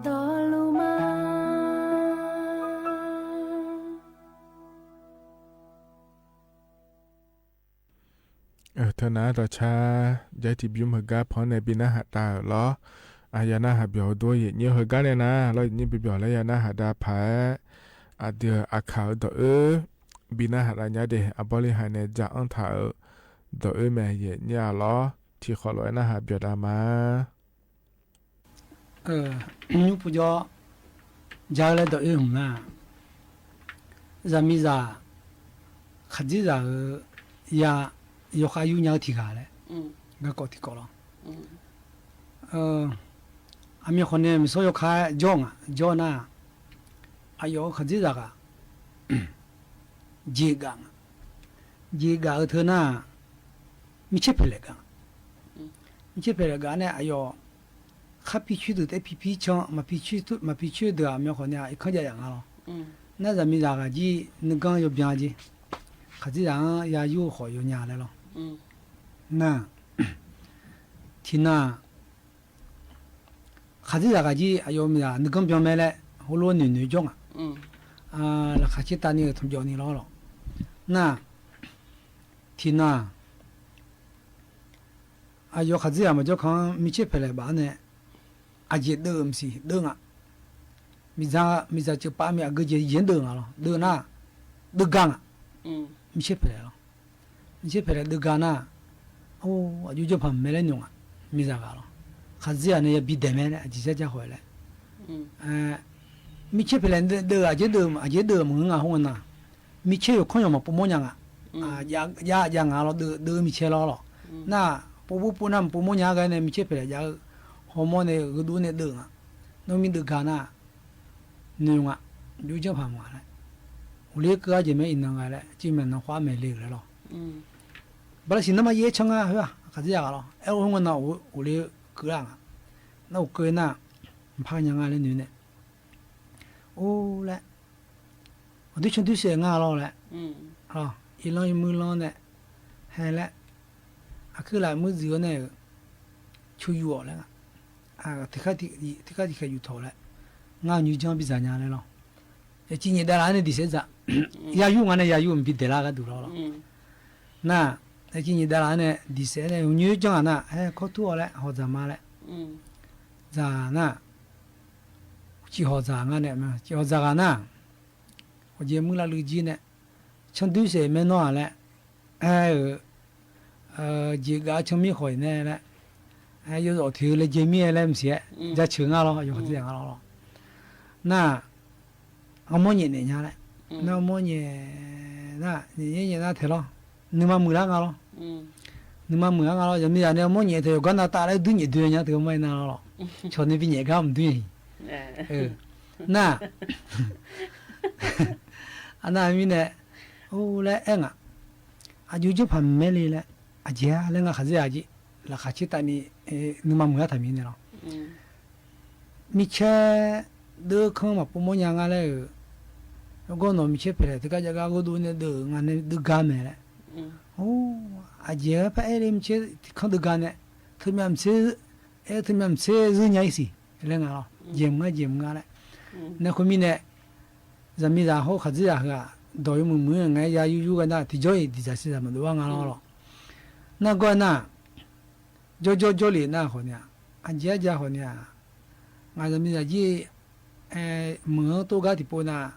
Dawqluf ma. Teunar dawqcar jav-ir tiqbymr heugar pan-anr nae bi narhaq dav-euq lawr. Aqyawf narhaq byawq-eu dur-awr yaeqnyir-eu heugar nae nar lawr, yaeqnyir bi byawq laer ya narhaq dav paq-aer, aqdui-euq aqkaq-euq dawq-oer bi narhaq dav nya de. Aqbawr li haiq nae ja-anr taq-euq dawq-oer mae, yaeqnyir-a lawr. Tiqkhawf lof-aer narhaq byawq dav ma. Nymr pujawr ja-eu laer dawq-oer hmq nar, zaqmiqzaq khaqdzerzaq-euq ya yawkhav yur nya-eu tiq ghaq laer garkawv tiqkawv lawr. Aqmyan khawf nae miqsawr yawkhav-aer jawr nga, jawr nar, aqyawf-euq khaqdzerzaq ghaq jeq gaf nga. Jeq gaf-eu teu nar, mircaer paeqlaeq gaf nga. Mircaer paeqlaeq gaf nae aqyawf khar pi coer deuq taef pi pi can, maqpi coer deuq-aq aqmyan khawf nae irkanr jav yaf nga lawr. Nar zaqmiqzaq ghaq jir nuiganr yawbyan jeq, khaqdzerzaq-anr ya yur-eu khawf yawnya laer lawr. Nar, tiqnan khaqdzerzaq ghaq jir aqyawf miqzaq nuiganr byan mae laer heulof-aer noeqnoeq jawr nga. Laqkhaq caer tavni-euq tanqjawv ni lawr lawq. Nar, tiqnan-aq, aqyawf khaqdzerzaq maqjawr kan-anr mircaer paeqlaeq baf-anr nae aqjeq deuv-euq maqsiq deuv nga. Miqzaq, miqzaq ceuqpav mir aqgeu jeq jeq-anr deuv nga lawr. Deuv nar, deuv gar nga. Mircaer paeqlaeq lawr. Mircaer paeqlaeq deuv gar nar, or, aqjox janrpaq maqmaeq laer noeq nga. Miqzaq ghaq lawr, khaqdzerzaq nae yabi daeq mae laer aqjeq jar jar khawf laer. Mircaer paeqlaeq deuv-eu aqjeq deuv, aqjeq deuv-eu maqngeur nga khoer nga nar, mircaer yawkanr yawq maqpov mawr nya nga. Jav jav nga lawr, deuv-eu mircaer lawr lawq. Nar, pov bur pov nar maqpov mawr nya gar nae mircaer paeqlaeq jav-eu hawmawr nae gheudov nae deuv nga. Nawr mir deuv gar nar, noeq nga, aqjox janrpaq maqnga laer. Uqler keuv-ar jeq mae iqnan nga laer, cif maeqnan khawf-ar maeq le-euq laer lawr. Bala siq nanrma yaer can ngar khoer-aq khaqdzerzaq ghaq lawr. Aer-eu khoer nga nar, uqler keuv-ar nga. Nar uqkeuv nar, mqpar nya nga laer noeq nae, or laer, aqdui candoer saef ngar lawr laer, irlanr irmuir lanr nae hae laer, aqkuir laf muir dzuif-awr nae-euq coq yuf-awq laer nga. Tiqkhaer tiqkhaer yuf tawq laer, ngar nymr janr bidzaq nya laer lawr. Yawciv nyaef davlaf-anr nae diq saef dzaq. Ya yur nga nae ya yur mqbi daeqlar gharduq lawr lawr. Nar, yawciv nyaef davlaf-anr nae diq saef nae nymr janr-aq nar, aer kawr tur-awq laer hawq dzaq ma laer. Dzaq nar, ciq hawq dzaq nga nae, ciq hawq dzaq ghaq nar, hawq jeq muir lavluiv jir nae, candoer saef maernawr-aq laer, aer-euq jeq gaf-eu canmir khawf-iq nae laer, aer yawzawf toeq-eu laejae mir-aer laer maqsiq-aer jaceuq ngar lawr, yawqha dzerdzaq nga lawr lawr. Nar, armawr nyaef naeq nya laer, nar armawr nyaef nar, nyaef nyaef nyaef nar taeq lawr. nuima muiqlar nga lawr. Nuima muiqlar nga lawr. Zaqmiqzaq nae mawr nyaef taeq yawqgar navtav laer duir nyaef doe nya teu ma-aer nar lawr. Cawq nae binyaef gar mqdur-iq. Nar, arnar mirnae, or laer aer ngaq, aqjox jawrpaq maqmaer le laer, aqjeq-a laer nga khaqdzer-aq jeq, laqkhaq caertavni nuima muiqlar taqmir nae lawr. Micaer deuv kanr maqpov mawrnya nga laer-euq, yawgawr nawq micaer paeqlaeq teugar jav gar gheudov nae deuv-euq nga nae deuv gar mae laer. Or, aqjeq-aer par aer le micaer tiq kanr deuv gar nae, teumyav maqtser, aer teumyav maqtser zeur nya-ir siq laer nga lawr. Jeq mq nga jeq mq nga laer. Nae khoermirnae, zaqmiqzaq hawr khaqdzerzaq heu-aq, dawq yawmuiq muiq-anr ngae ya yur yur ghae nar, tiqjawr-iq diqdzaq siqzaq maqdov-ar nga lawr lawr. Nargawr-aer nar, jawrjawr jawrle nar khawf ni-aq, aqjeq arja khawf ni-aq, ngaq zaqmiqzaq jir meuq-anr tov gar tiqpov nar,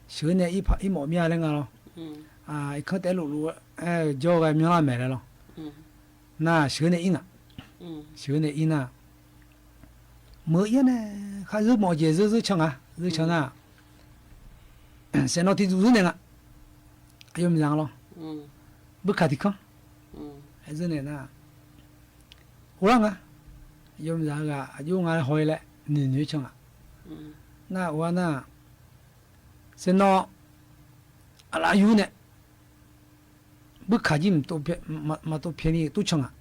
sheuq-eu nae irmawf mir-a laer nga lawr. Irkanr taef-aer lofluf-aer jawr ghae myanrlar maeq laer lawr. Nar sheuq-eu nae ir ngaq. Sheuq-eu nae ir nar, meuq-eu ir-awr nae, khar zeur mawf jeq zeur zeur can nga, zeur can nar, saeqnawv tiqdzuq zeur naeq nga. Aqyawf miqzaq lawr, buikaq tiq kanr, aer zeur naeq nar, uvlar nga. Aqyawf miqzaq heughaq aqjox nga laer haw-ir laer noeq noeq-aer can ngaq. Nar uvlar nar, saeqnawv aqlaf yur nae buikaq jir maqtov pyaeq ni tov can ngaq.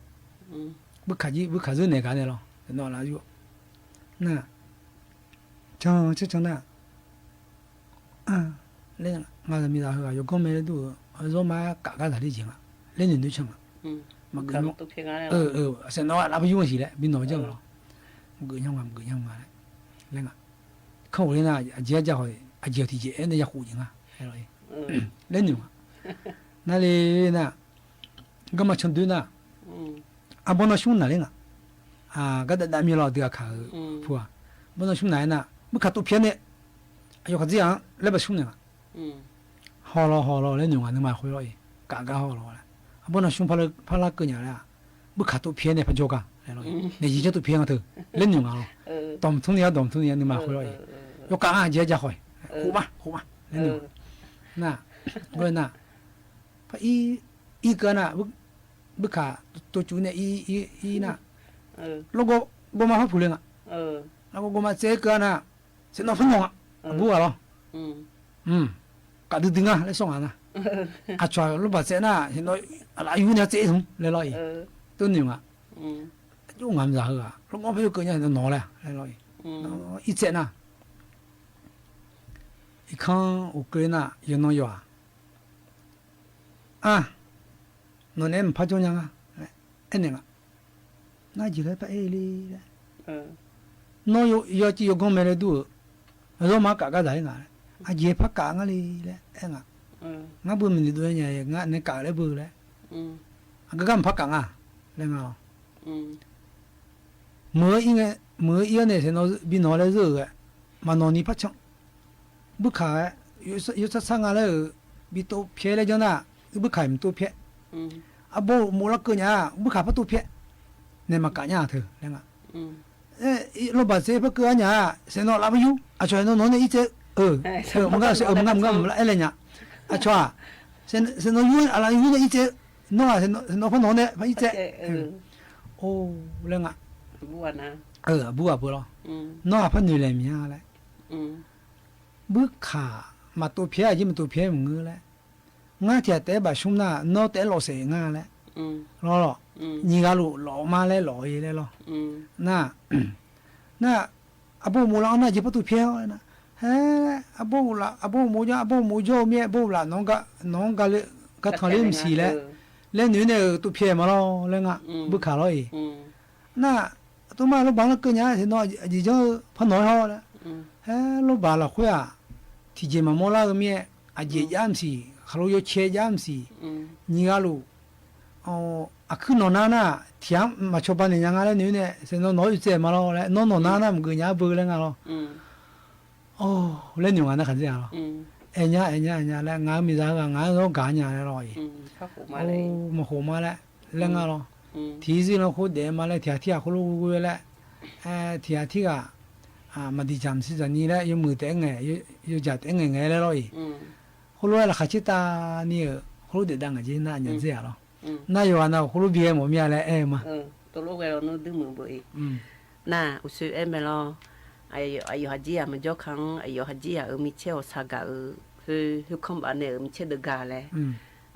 Buikaq jir buikaq zeur naeq gaq nae lawr, saeqnawv aqlaf yur nar, can can can nar, laer, ngaq zaqmiqzaq heughaq yawganr mae laer dur-euq, zawrma-aer kaf gar zaqler jeq nga laer noeq noeq can ngaq. Maqgeuf, saeqnawv aqlaf par yur-a siq laer bi nawq-eu janr nga lawr. Maqgeuf nya nga, maqgeuf nya nga laer, laer ngaq. Kanr ghofler nar, aqjeq arja khawf, aqjeq tiqjeq-aer nae ya khof jeq nga laer noeq ngaq. Nar le nar, garma can doer nar, arbawr narsmr naqler ngaq. Gardav dav mir lawr, aqdui aqkaq-eu pu-aq, arbawr narsmr naq-aer nar, buikaq tov pyaeq-aer nae, aqyawf khaqdzer-aq-anr laer baqsmr naeq ngaq. Haw lawr haw lawr laer noeq ngaq, nuima khoer lawr-iq, kaf gar haw lawr laer. Arbawr narsmr parlar keuv nya laer-aq, buikaq tov pyaeq-aer nae par jawrgar laer lawr-iq, naeqzir janr tov pyaeq nga teu laer noeq ngaq lawr. Dawqmq tmr ni-a, dawqmq tmr ni-a, nuima khoer lawr-iq, yawkaf nga, aqjeq arja khawf-iq, khof ma khof ma laer noeq ngaq. Nar, ghoer nar, par ir, ir keuv-a nar, buikaq tov cuf nae ir, ir nar, lawrgawv gawvma par puq le ngaq. Lawrgawv gawvma tsaev-aer keuv-a nar, saeqnawv par nawq nga. Aqbur ghaq lawr, kaf duidui nga laer sawr ngaq nar, aqcawq-aq lawrbaq tsaev nar, saeqnawv aqlaf yur nae tsaev-ir smq laer lawr-iq, tov noeq ngaq. Aqjox ngaq miqzaq heughaq lawrgawv par yur keuv nya, nawq laer laer lawr-iq, ir tsaev nar, irkanr uqkeuv nar, yawqnan yawq-aq, a, nawq naeq-aer maqpar jawr nya nga laer aernaeq ngaq. Nar jeq laer par aer le laer, nawr yawciv yawganr mae laer dur-euq, zawrma-anr kaf gar zaqler ngaq laer, aqjeq par kaf ngar le laer aer ngaq. Ngar beu maqnoeq dov-aer nya, ngar nae kaf-eu laer beu laer, aqgeu gar maqpar kaf nga laer nga lawr. Meuq-eu ir-awr nae saeqnawv bi nawq laer zeur-euq ghae, maqnawq ni par can. Buikaq-aer yawsar sar nga laer-euq bi tov pyaeq laer janr nar, buikaq maqtov pyaeq. Arbawr uqmov larkeuv nya-a, buikaq par tov pyaeq. Naeq maqkaf nya-aq teu laer nga. Lawrbaq tsaev par keuv-a nya-a, saeqnawv laf par yur, aqcawq saeqnawv nawq-anr nae ir tsaev-eu, maqngar maqngar maqlar aer laer nya. Aqcawq-aq, saeqnawv yur-aer aqlaf yur nae ir tsaev-eu, nawr-aq saeqnawv par nawq-anr nae par ir tsaev. Or laer nga. Aqbur ghaq beu lawr, nawr-aq par noeq laeq miq-a laer. Buikaq maqtov pyaeq-a, aqjeq maqtov pyaeq maqngeur laer. Ngar tiq ghaq taef-aer bafsmr nar, nawr taef-aer lawf saef nga laer. Lawr lawr, nyiq ghaq luf lawf ma laer lawf-ir laer lawr. Nar, nar, arbawr uqmov lar-anr nar jeq par tov pyaeq-awr nar, haer, arbawr uqmov jawr, arbawr uqmov jawr-eu mir-aer, arbawr uqlaf nawq-anr ga, nawq-anr ga le, ga tanq ler mqsiq laer, laer noeq-aer nae-euq tov pyaeq ma lawr laer nga. Buikaq lawr-iq, nar, aqduimaf lawrbaq larkeuv nya-a, saeqnawv aqjeq janr-eu par nawq-aer hawr laer. Haer, lawrbaq lafkhoer-aq, tiqjeq maqmawr lar-eu mir-aer, aqjeq jav mqsiq, khaqlo yawcae jav mqsiq, nyiq ghaq luf, aqkuir nawq nar nar, tiq ghaq-anr maqcawba naeq nya nga laer noeq-aer nae, saeqnawv nawq-anr oe tsaev ma lawr laer, nawr nawq nar nar maqgeuf nya-a beu laer nga lawr. Or laer noeq ngaq nar khaqdzer-a lawr. Aer nya aer nya aer nya laer, ngaq-euq miqzaq heughaq ngaq-anr zawr gaq nya laer lawr-iq. Maqkhof ma laer, laer nga lawr. Tiq zir lan khoer daef ma laer, tiq ghaq tirghaq khoerlof ghoe laer, tiq ghaq tirghaq maqdiq dzaq maqsiq dzaq ni laer, yawmuiq taef-aer ngaeq, yawjaq taef-aer ngaeq ngaeq laer lawr-iq. Khoerlof-aer laqkhaq caertavni-euq khoerlof daefdav ngaq jer nar aqnyaf dzer-aq lawr. Nar yawqghaq nav-euq khoerlof bi ghae mawf mir-a laer aer-eu ma. Tov lof ghae lawnmr duimeuq beu-ir. Nar uqshoe aer mae lawr. Aqyawf aqjir-aq maqjawr ka-anr aqyawf aqjir-aq-euq micaer-awq saqgaq-euq khoer khoerkanr baf nae-euq micaer deuq ga laer.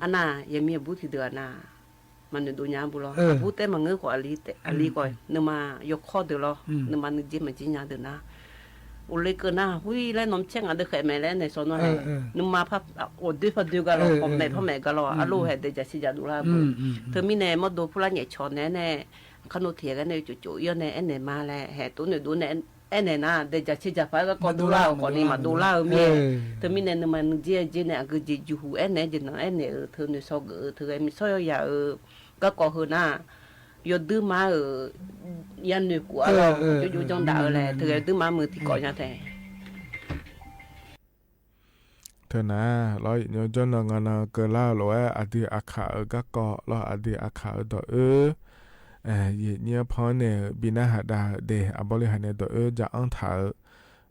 Arnav yaqmir aqbur tiqdeuq-aq nar maqnoeq dov nya-anr bu lawr. Aqbur taef maqngeur khawf aqli khawf nuima yawkawr deuq lawr, nuima nuijer maqjir nya deuq nar, uqle keuv nar khoer laer nawq micaer ngaq deuq khaeq mae laer naeq sawq nawr-ae, nuima par ghawqdoer par doer ga lawr, khawqmaeq par maeq ga lawr, arlof haeq daeqjaq caerjaq dovlar-eu bu. Teumirnae mawrdo purlar nyaef cawq naeq-aer nae, kar nov tiq ghae gar nae uqcif cuf-ir-awr nae aernaeq ma laer haeq tov noeq dov nae aernaeq nar, daeqjaq caerjaq paq-aer garkawv dovlar-euq khawfni maqdovlar-eu mir-aer. Teumirnae nuima nuijer-aer jer nae aqgeujeq juqhuq aernaeq-aer jeq nan aernaeq-euq teu noeqshawr geuf-eu teu ghae miqsawr yawya-euq garkawv heu nar, yawduirma-euq yanoeq kuf-a lawr, jovjov janrdaf-eu laer teu ghae yawduirma muiq tiqkawv nya tae. Teu nar lawr, iqnyar jawrnan ngaq nan keuvlar-eu lof-aer aqdui aqkaq-euq garkawv lawr, aqdui aqkaq-euq dawq oer, yaeqnyir-anr pan-anr nae-euq bi narhaq dav-euq de, aqbawr li haq nae dawq oer ja-anr taq-euq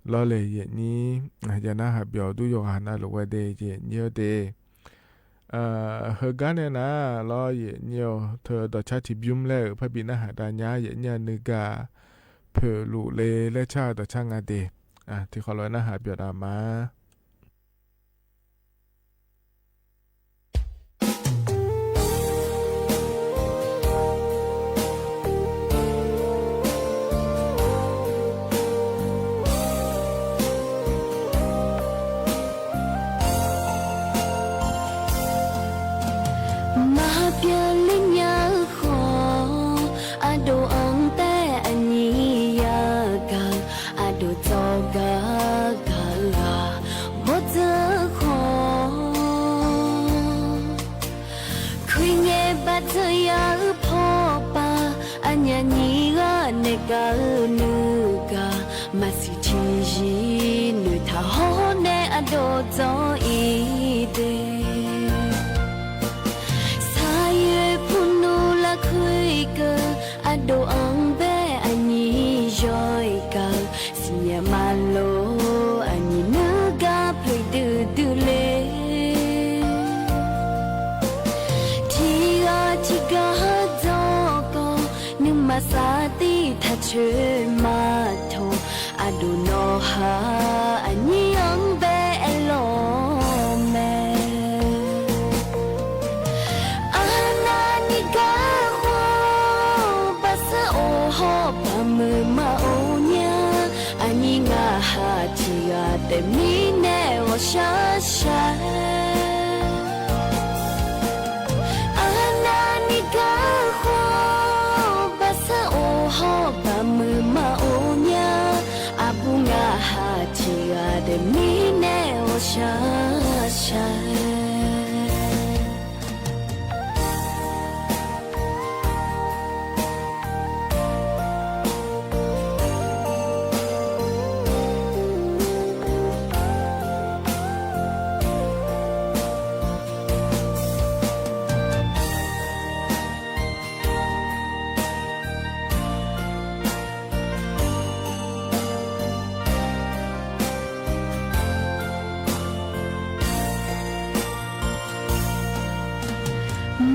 lawr le, yaeqnyir ya narhaq byawq dur yawqghaq navluf ghae de, yaeqnyir-eu de. Heugar nae nar lawr, yaeqnyir-eu teu dawqcar tiqbymr laer-euq parbi narhaq dav nya, yaeqnyir-a nuigaq poeqluf le laer car-eu dawqcar nga de. Tiqkhawf lof-aer narhaq byawq dav ma. Maqbyav ler nya-eu khawf, ardov-anr taef aqnyir yagaq-eu, ardov dzawr gar gaq-eu ghaq bawrdzeur khawf, khoerngae baqdzeur ya-eu pawpav, aqnyaf nyir ghaq naeq gaq-eu nuigaq, maqsiq tiqzir noeqtaq hawr nae ardov dzawr-ir de. Saqyoeq purnmr larkhoer keuv, ardov-anr bae aqnyir yaw-ir gaq-eu, siqnya maqlof aqnyir nuigar poeqdui dui le. Tiqghaq tiqghaq dzawrkawv, nuima saftif taq coer maqtawq, ardov nawqhaq aqnyir-anr bae aerlawq mae. Arnavni garkhaw baqsar of hawr baqmuiq maqor nya, aqnyir ngaqhaq tiqghaq taef mirnae ghawqshaq shaq-aer. Arnavni garkhaw baqsar of hawr baqmuiq maqor nya, aqbur ngaqhaq tiqghaq taef mirnae ghawqshaq shaq-aer.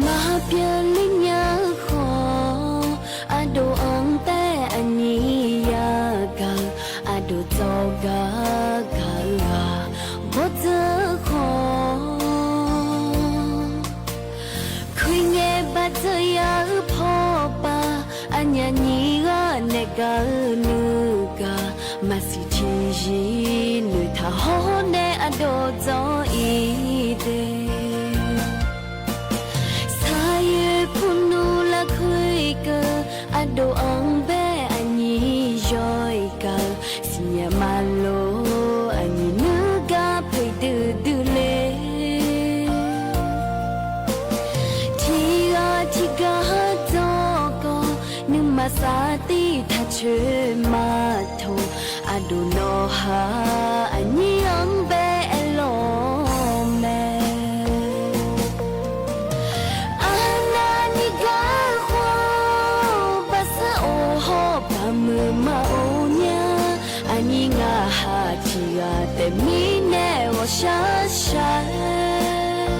Maqbyav ler nya-eu khawf, ardov-anr taef aqnyir yagaq-eu, ardov dzawr gar gaq-eu ghaq bawrdzeur khawf, khoerngae baqdzeur ya-eu pawpav, aqnyaf nyir ghaq naeq gaq-eu nuigaq, maqsiq tiqzir noeqtaq hawr nae ardov dzawr-ir de. Saqyoeq purnmr larkhoer keuv, ardov-anr bae aqnyir yaw-ir gaq-eu, siqnya maqlof aqnyir nuigar poeqdui dui le. Tiqghaq tiqghaq dzawrkawv, nuima saftif taq coer maqtawq, ardov nawqhaq aqnyir-anr bae aerlawq mae. Arnavni garkhaw baqsar of hawr baqmuiq maqor nya, aqnyir ngaqhaq tiqghaq taef mirnae ghawqshaq shaq-aer.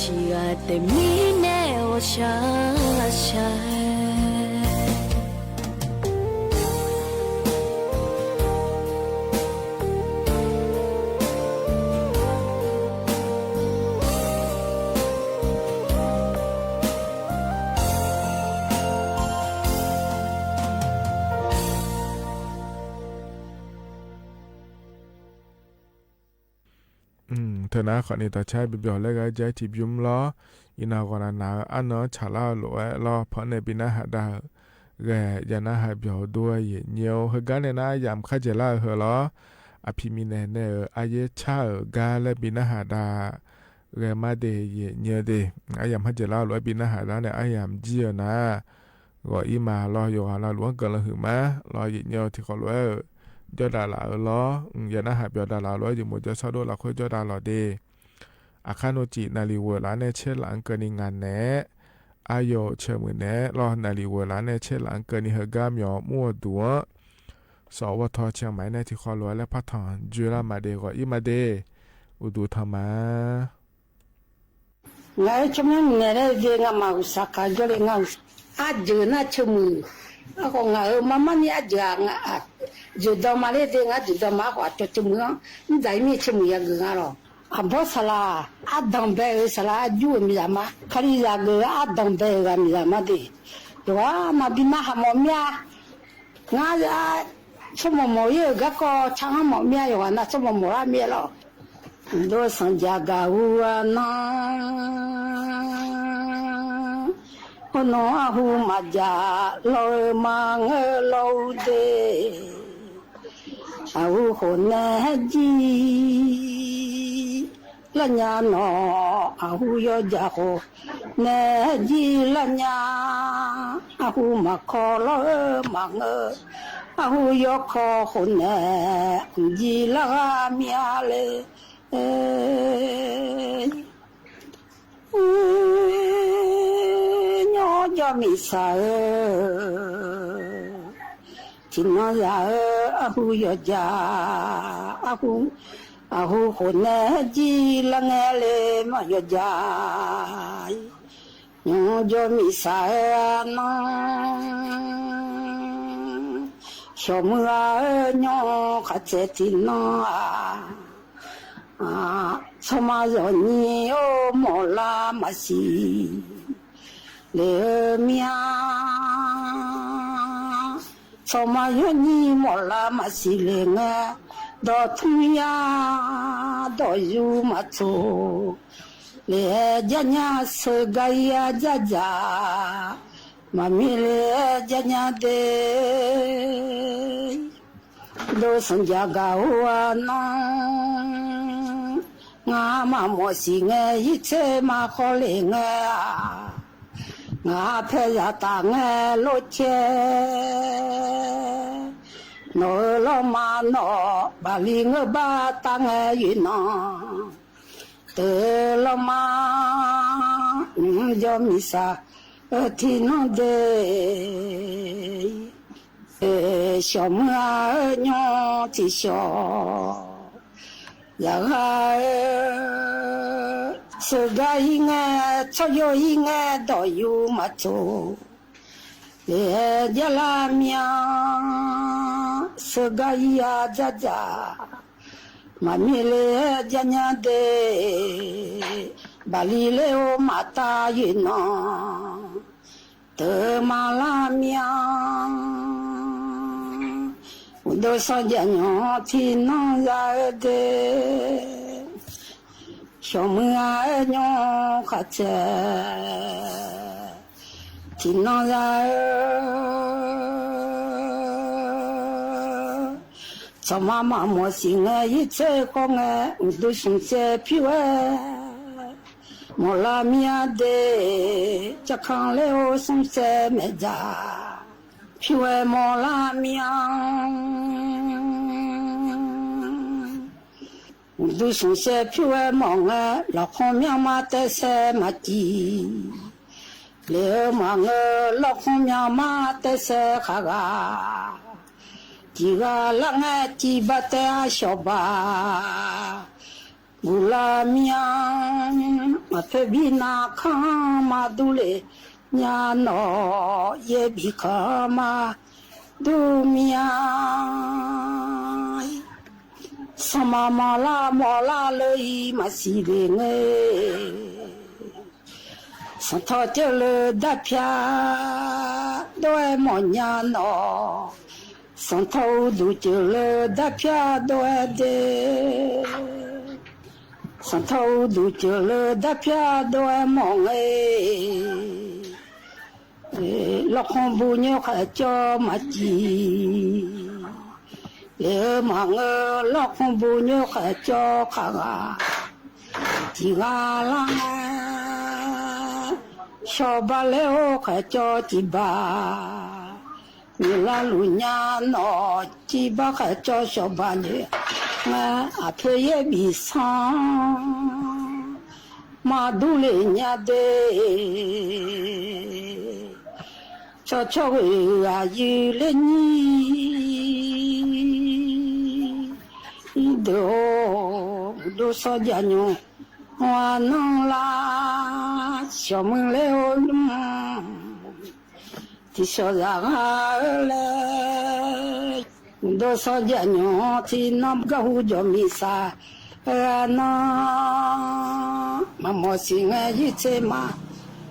Tiqghaq taef mirnae ghawqshaq shaq-aer. Teunar khawfni dawqcar bibyawq laer gha-eu ja-aer tiqbymr lawr. Iqnan ghawqnaq naq-eu arnan-anr tsaqlar-eu lof-aer lawr, panq nae bi narhaq dav-euq ghae jav narhaq byawq-eu dur-aer yaeq nyae-awr, heugar nae nar aryamq kharjaeq lar-eu heu lawr. Aqpiq miqnaeq nae-euq aryaer car-euq gar laer bi narhaq dav ghae mar de yaeq nyae-eu de. Aryamq kharjaeq lar-eu lof-aer bi narhaq lar nae aryamq jir-eu nar, ghawq-ir ma lawr. Yawqghaq navluf-anr guiqlanq huiq ma lawr. Yaeq nyae-eu tiqkawv lof-aer-euq jawrdav laf-eu lawr. Yaeq narhaq byawq dav laf-eu lof-aer jeq mawq jawr sawr dov lafkhoer jawrdav laf de. Aqkar nawq cif naqliq ghoeq laf-anr nae caer laf-anr keuvni ngaq naeq-aer, aryawf-euq caeq muiq naeq-aer lawr, naqliq ghoeq laf-anr nae caer laf-anr keuvni heugar myawq mr-eu duq-anr, sawq ghawrtawq caeq maqaer nae tiqkawv lof-aer laer partanq joe lar ma de. Ghawq-ir ma de. Uqduq tanq ma. Ngaq-aer tsawrmyanr naeq laer ve ngamaf uqsaq kaq jawrle nga-eu. Arjeuq nar ceuqmuiq. Aerkhawf ngaq-euq marmarni arjeuq-aq, jeuqdanq ma ler de. Ngar jeuqdanq ma-aer khawf aqcawq ceuqmuiq-anr mrdzaq-ir mir-eu ceuqmuiq yageuf nga lawq. Aqbawr saqlaq ardanq bae-euq saqlaq arjur-euq miqzaq ma. Kalizaq geuf-eu ardanq bae-euq ghaq miqzaq ma de. Yawqghaq navbi narhaq mawf mir-a. Ngar tsawrmawq mawf-ir-euq garkawv tsaq-anr mawf mir-a. Yawqghaq nav tsawrmawq mawf lar mir-a lawq. Dov sanqjaq gaq ur-a nar, hawrnan arhu maqjaq lawr-eu ma ngeur lawr-ur de. Arhu khof nae jir lar nya nawq, arhu yawjaq khof nae jir lar nya. Arhu maqkaw lawr-eu maqngeur, arhu yawkaw khof nae jir lar ghaq mir-a le. Nymr jawr miqsaq-eu tiqnan zaq-eu arhu yawjaq, arhu khof nae jir lar ngae le maqyawjaq. Nymr jawr miqsaq-eu arnan, shawqmuiq-a-eu nymr khaqtsaeq tiqnan-aq, tsawrma zawqnyi-or mawqlar maqsiq le-eu mir-a. Tsawrma zawqnyi mawqlar maqsiq le ngae, dawqtmr yar dawqyur maqtsoq le-aer jar nya. Sheugar-ir-a dzardzaq maqmir le-aer jar nya de. Dov sanqjaq gaq-or-a nar, ngar maqmawf siq ngae, yirtser maqkhawf le ngae-a, ngaq paerzaq taf ngae lorcaer. Nawq-euq lawrma nawq baqli ngeur bar taf ngae yoeqnan, teu lawrma mqjawr miqsaq-eu tiqnan de. Shawqmuiq-a-eu nymr tiqshawq, yaqghaq-eu sheugar-ir ngae, tsawrjawr-ir ngae, dawqyur maqtsoq le-aer jar lar mir-a. Sheugar-ir-a dzardzaq maqmir le-aer jar nya de. Baqli ler-or maqtaf yoeqnan, teu maqlar mir-a. Uqduq sanqjaq nymr tiqnan za-eu de. Shawqmuiq-a-eu nymr khaqtsaeq tiqnan za-eu, tsawrma maqmawf siq ngae, yirtser khawf ngae, uqduq smqtsaev pyur-aer mawqlar mir-a de. Tsaqkanq ler-or smqtsaev maeqdzaq pyur-aer mawqlar mir-a. Uqduq smqtsaev pyur-aer mawf ngae, lawqkhanr myanrma taesaer maqciq le-eu maqngeur. Lawqkhanr myanrma taesaer khaqghaq, ciqghaq lar ngae, ciqbaq taef-a shawqbaq guqlar mir-a. Aqpoeq bi narkanr ma durle nya nawq, yaer bi kanr ma dur mir-a. Sanqma mawqlar mawqlar leu-ir maqsiq le ngae, sanqtawq ceuv leu darpyar dov-aer mawf nya nawq, sanqtawq uqduq ceuv leu darpyar dov-aer de. Sanqtawq uqduq ceuv leu darpyar dov-aer mawf ngae, lawrkhanr bu nyoer khaeqcawv maqcif le-eu maqngeur, lawrkhanr bu nyoer khaeqcawv kaq ghaq tiq ghaq lar ngae, shawq bar ler-or khaeqcawv tiq baq nyoeq lar luf nya nawq, tiq baq khaeqcawv shawq baq nyoeq ngae, aqpoeq yaer bif sanr ma durle nya de. Cawqcawq ghoeq aqyuif ler nyir deuq-or, uqdov sanqjaq nymq-anr lar shawq muiq ler-or nymr, tiqshawq zaqghaq-eu laer, uqdov sanqjaq nymq-anr tiqnan garhu jawq miqsaq-eu aqnan, maqmawf siq ngae yirtser ma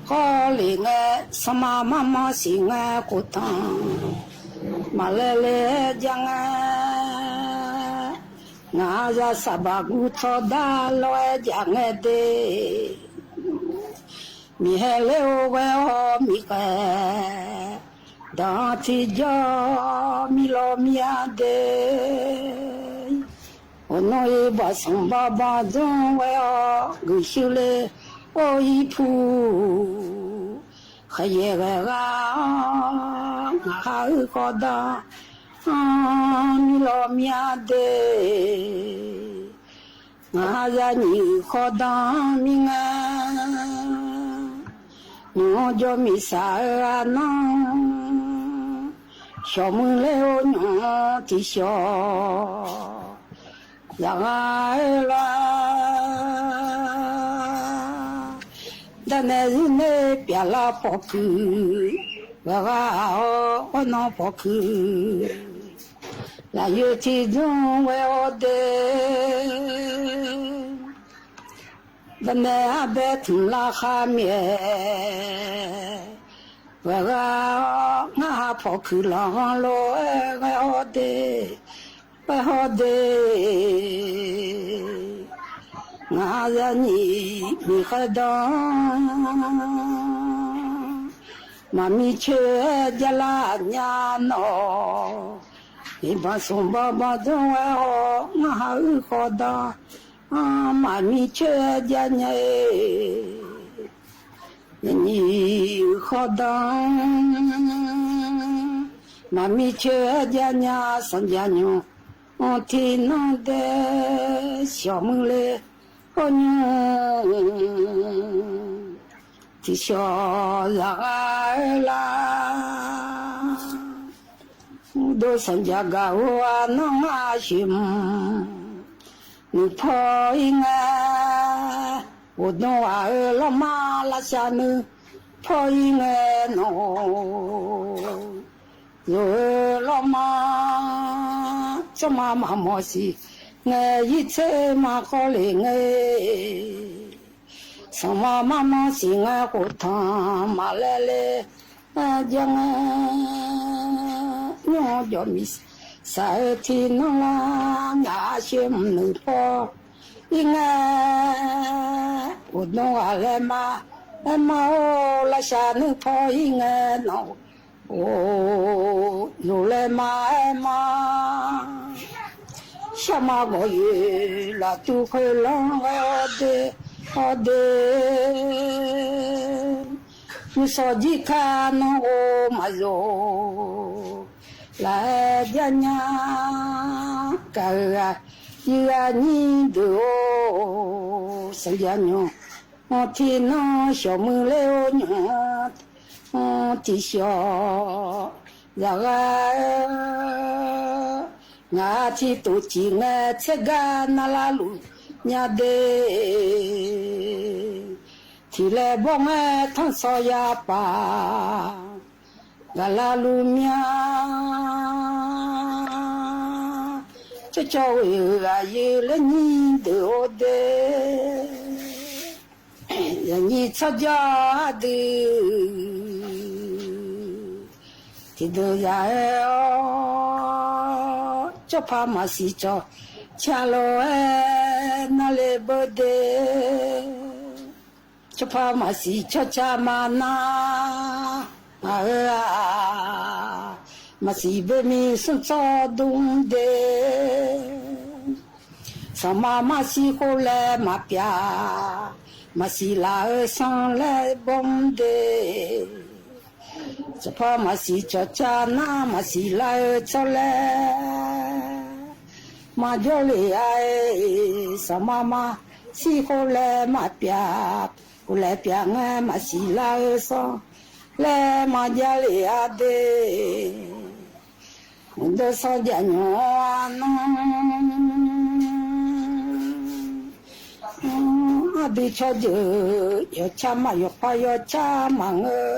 khawf le ngae, sanqma marmanr siq ngae khoftanq maqlaer le-aer ja ngae, ngaq-a za saqbaq guv tsawrda lawr-aer jaq ngae de. Miqhaer ler-or ghae-awr miqkhaeq danq-anr tiqjawr mirlawr mir-a de. Uqnor-iq baq sanq bawrbanq dzmr ghae-awr guiqshuir ler-or irpuq khaeqyaer ghae ghaq-awr, ngaq ha uir khawf danq-anr mirlawr mir-a de. Ngaq ha zanyiq khawf danq-anr mir ngae, nymq-anr jawr miqsaq-eu aqnan, shawq muiq ler-or nymq-anr tiqshawq zaqghaq-eu lar. Darnae zirnae pyaqlar pawqkuiq ghae ghaq-awr, arnan pawqkuiq lafyoeq tiqdzmr ghae-awr de. Darnae arbae tmq lar khar myaef ghae ghaq-awr, ngar ha pawqkuiq lanqghanr lof-aer ghae-awr de, ghae-awr de. Ngaq ha zanyiq miqkhaeq danq-anr maqmir coer-aer jalar nya nawq. Iqbanq smq bawrbanq dzmr ghae-awr, ngar ha uir khawf danq-anr maqmir coer-aer ja nya-e. Nyiq khawf danq maqmir coer-aer ja nya, sanqjaq nymq-anr tiqnan dae shawq muiq ler-awr nymr tiqshawq zaqghaq-eu lar. Uqdov sanqjaq gaq-or aqnan ngar shoeqmq nuipaw-ir ngae, ghofdmq ghaq-eu lawrma lavshav nuipaw-ir ngae nawq-or, loq-eu lawrma tsawrma maqmawf siq ngae, yirtser ma khawf le ngae, sanqma marmanr siq ngae, khoftanq maqlaer le-aer ja ngae, nymr-anr jawq miqsaq-eu tiqnan lar, ngaq shoeqmq nuipaw-ir ngae, ghofdmq ghaq laer ma, laer ma-or, lavshav nuipaw-ir ngae nawq-or, loq laer ma-aer ma. Sharma gawqyoeq laftuv khoerlanr ghae-awr de, awr de. Nuisawq jir kar nanr ghov maqzoq laf-aer ja nya. Gaq-euq aqyuif aqnyir deuq-or, sanqjaq nymq-anr tiqnan shawq muiq ler-or nymr-anr tiqshawq zaqghaq-eu, ngaq tiqtof ciq ngae tsergar narlar luf nya de. Tiq laer bawr ngae tanrsawq yapaf gaqlar luf mya. Cawrcawv ghoe-euq aqyuif laer nyir deuq-or de. Yaqnyir tsawrjawr ardui tiqdeuq yaq-aer-awr, tsawrpaq maqsiq cawqca lof-aer narle beu de. Tsawrpaq maqsiq cawqca maqnar, maq-eu-aq, maqsiq bemi smr tsawr dmr de. Sanqma marsiq khof laer maqpyav, maqsiq laf-eu sanr laer bawr de. Tsawrpaq maqsiq cawqca nar maqsiq lar-eu tsawrlaer maqjawr lef-a. Sanqma marsiq khof laer maqpyav, khof laer pyav ngae maqsiq lar-eu sanr laer maqjav lef-a de. Mqdov sanr jav nymr-a nar, ardui tsawrjeuq yawqcar maq yawqpav yawqcar maqngeur,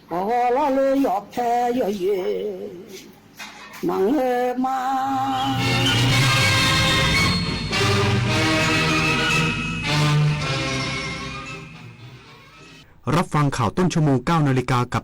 ghawqghawq lawrlof yawqpae yawqyoeq maqngeur ma. รับฟังข่าวต้นชั่วโมง เก้านาฬิกากับ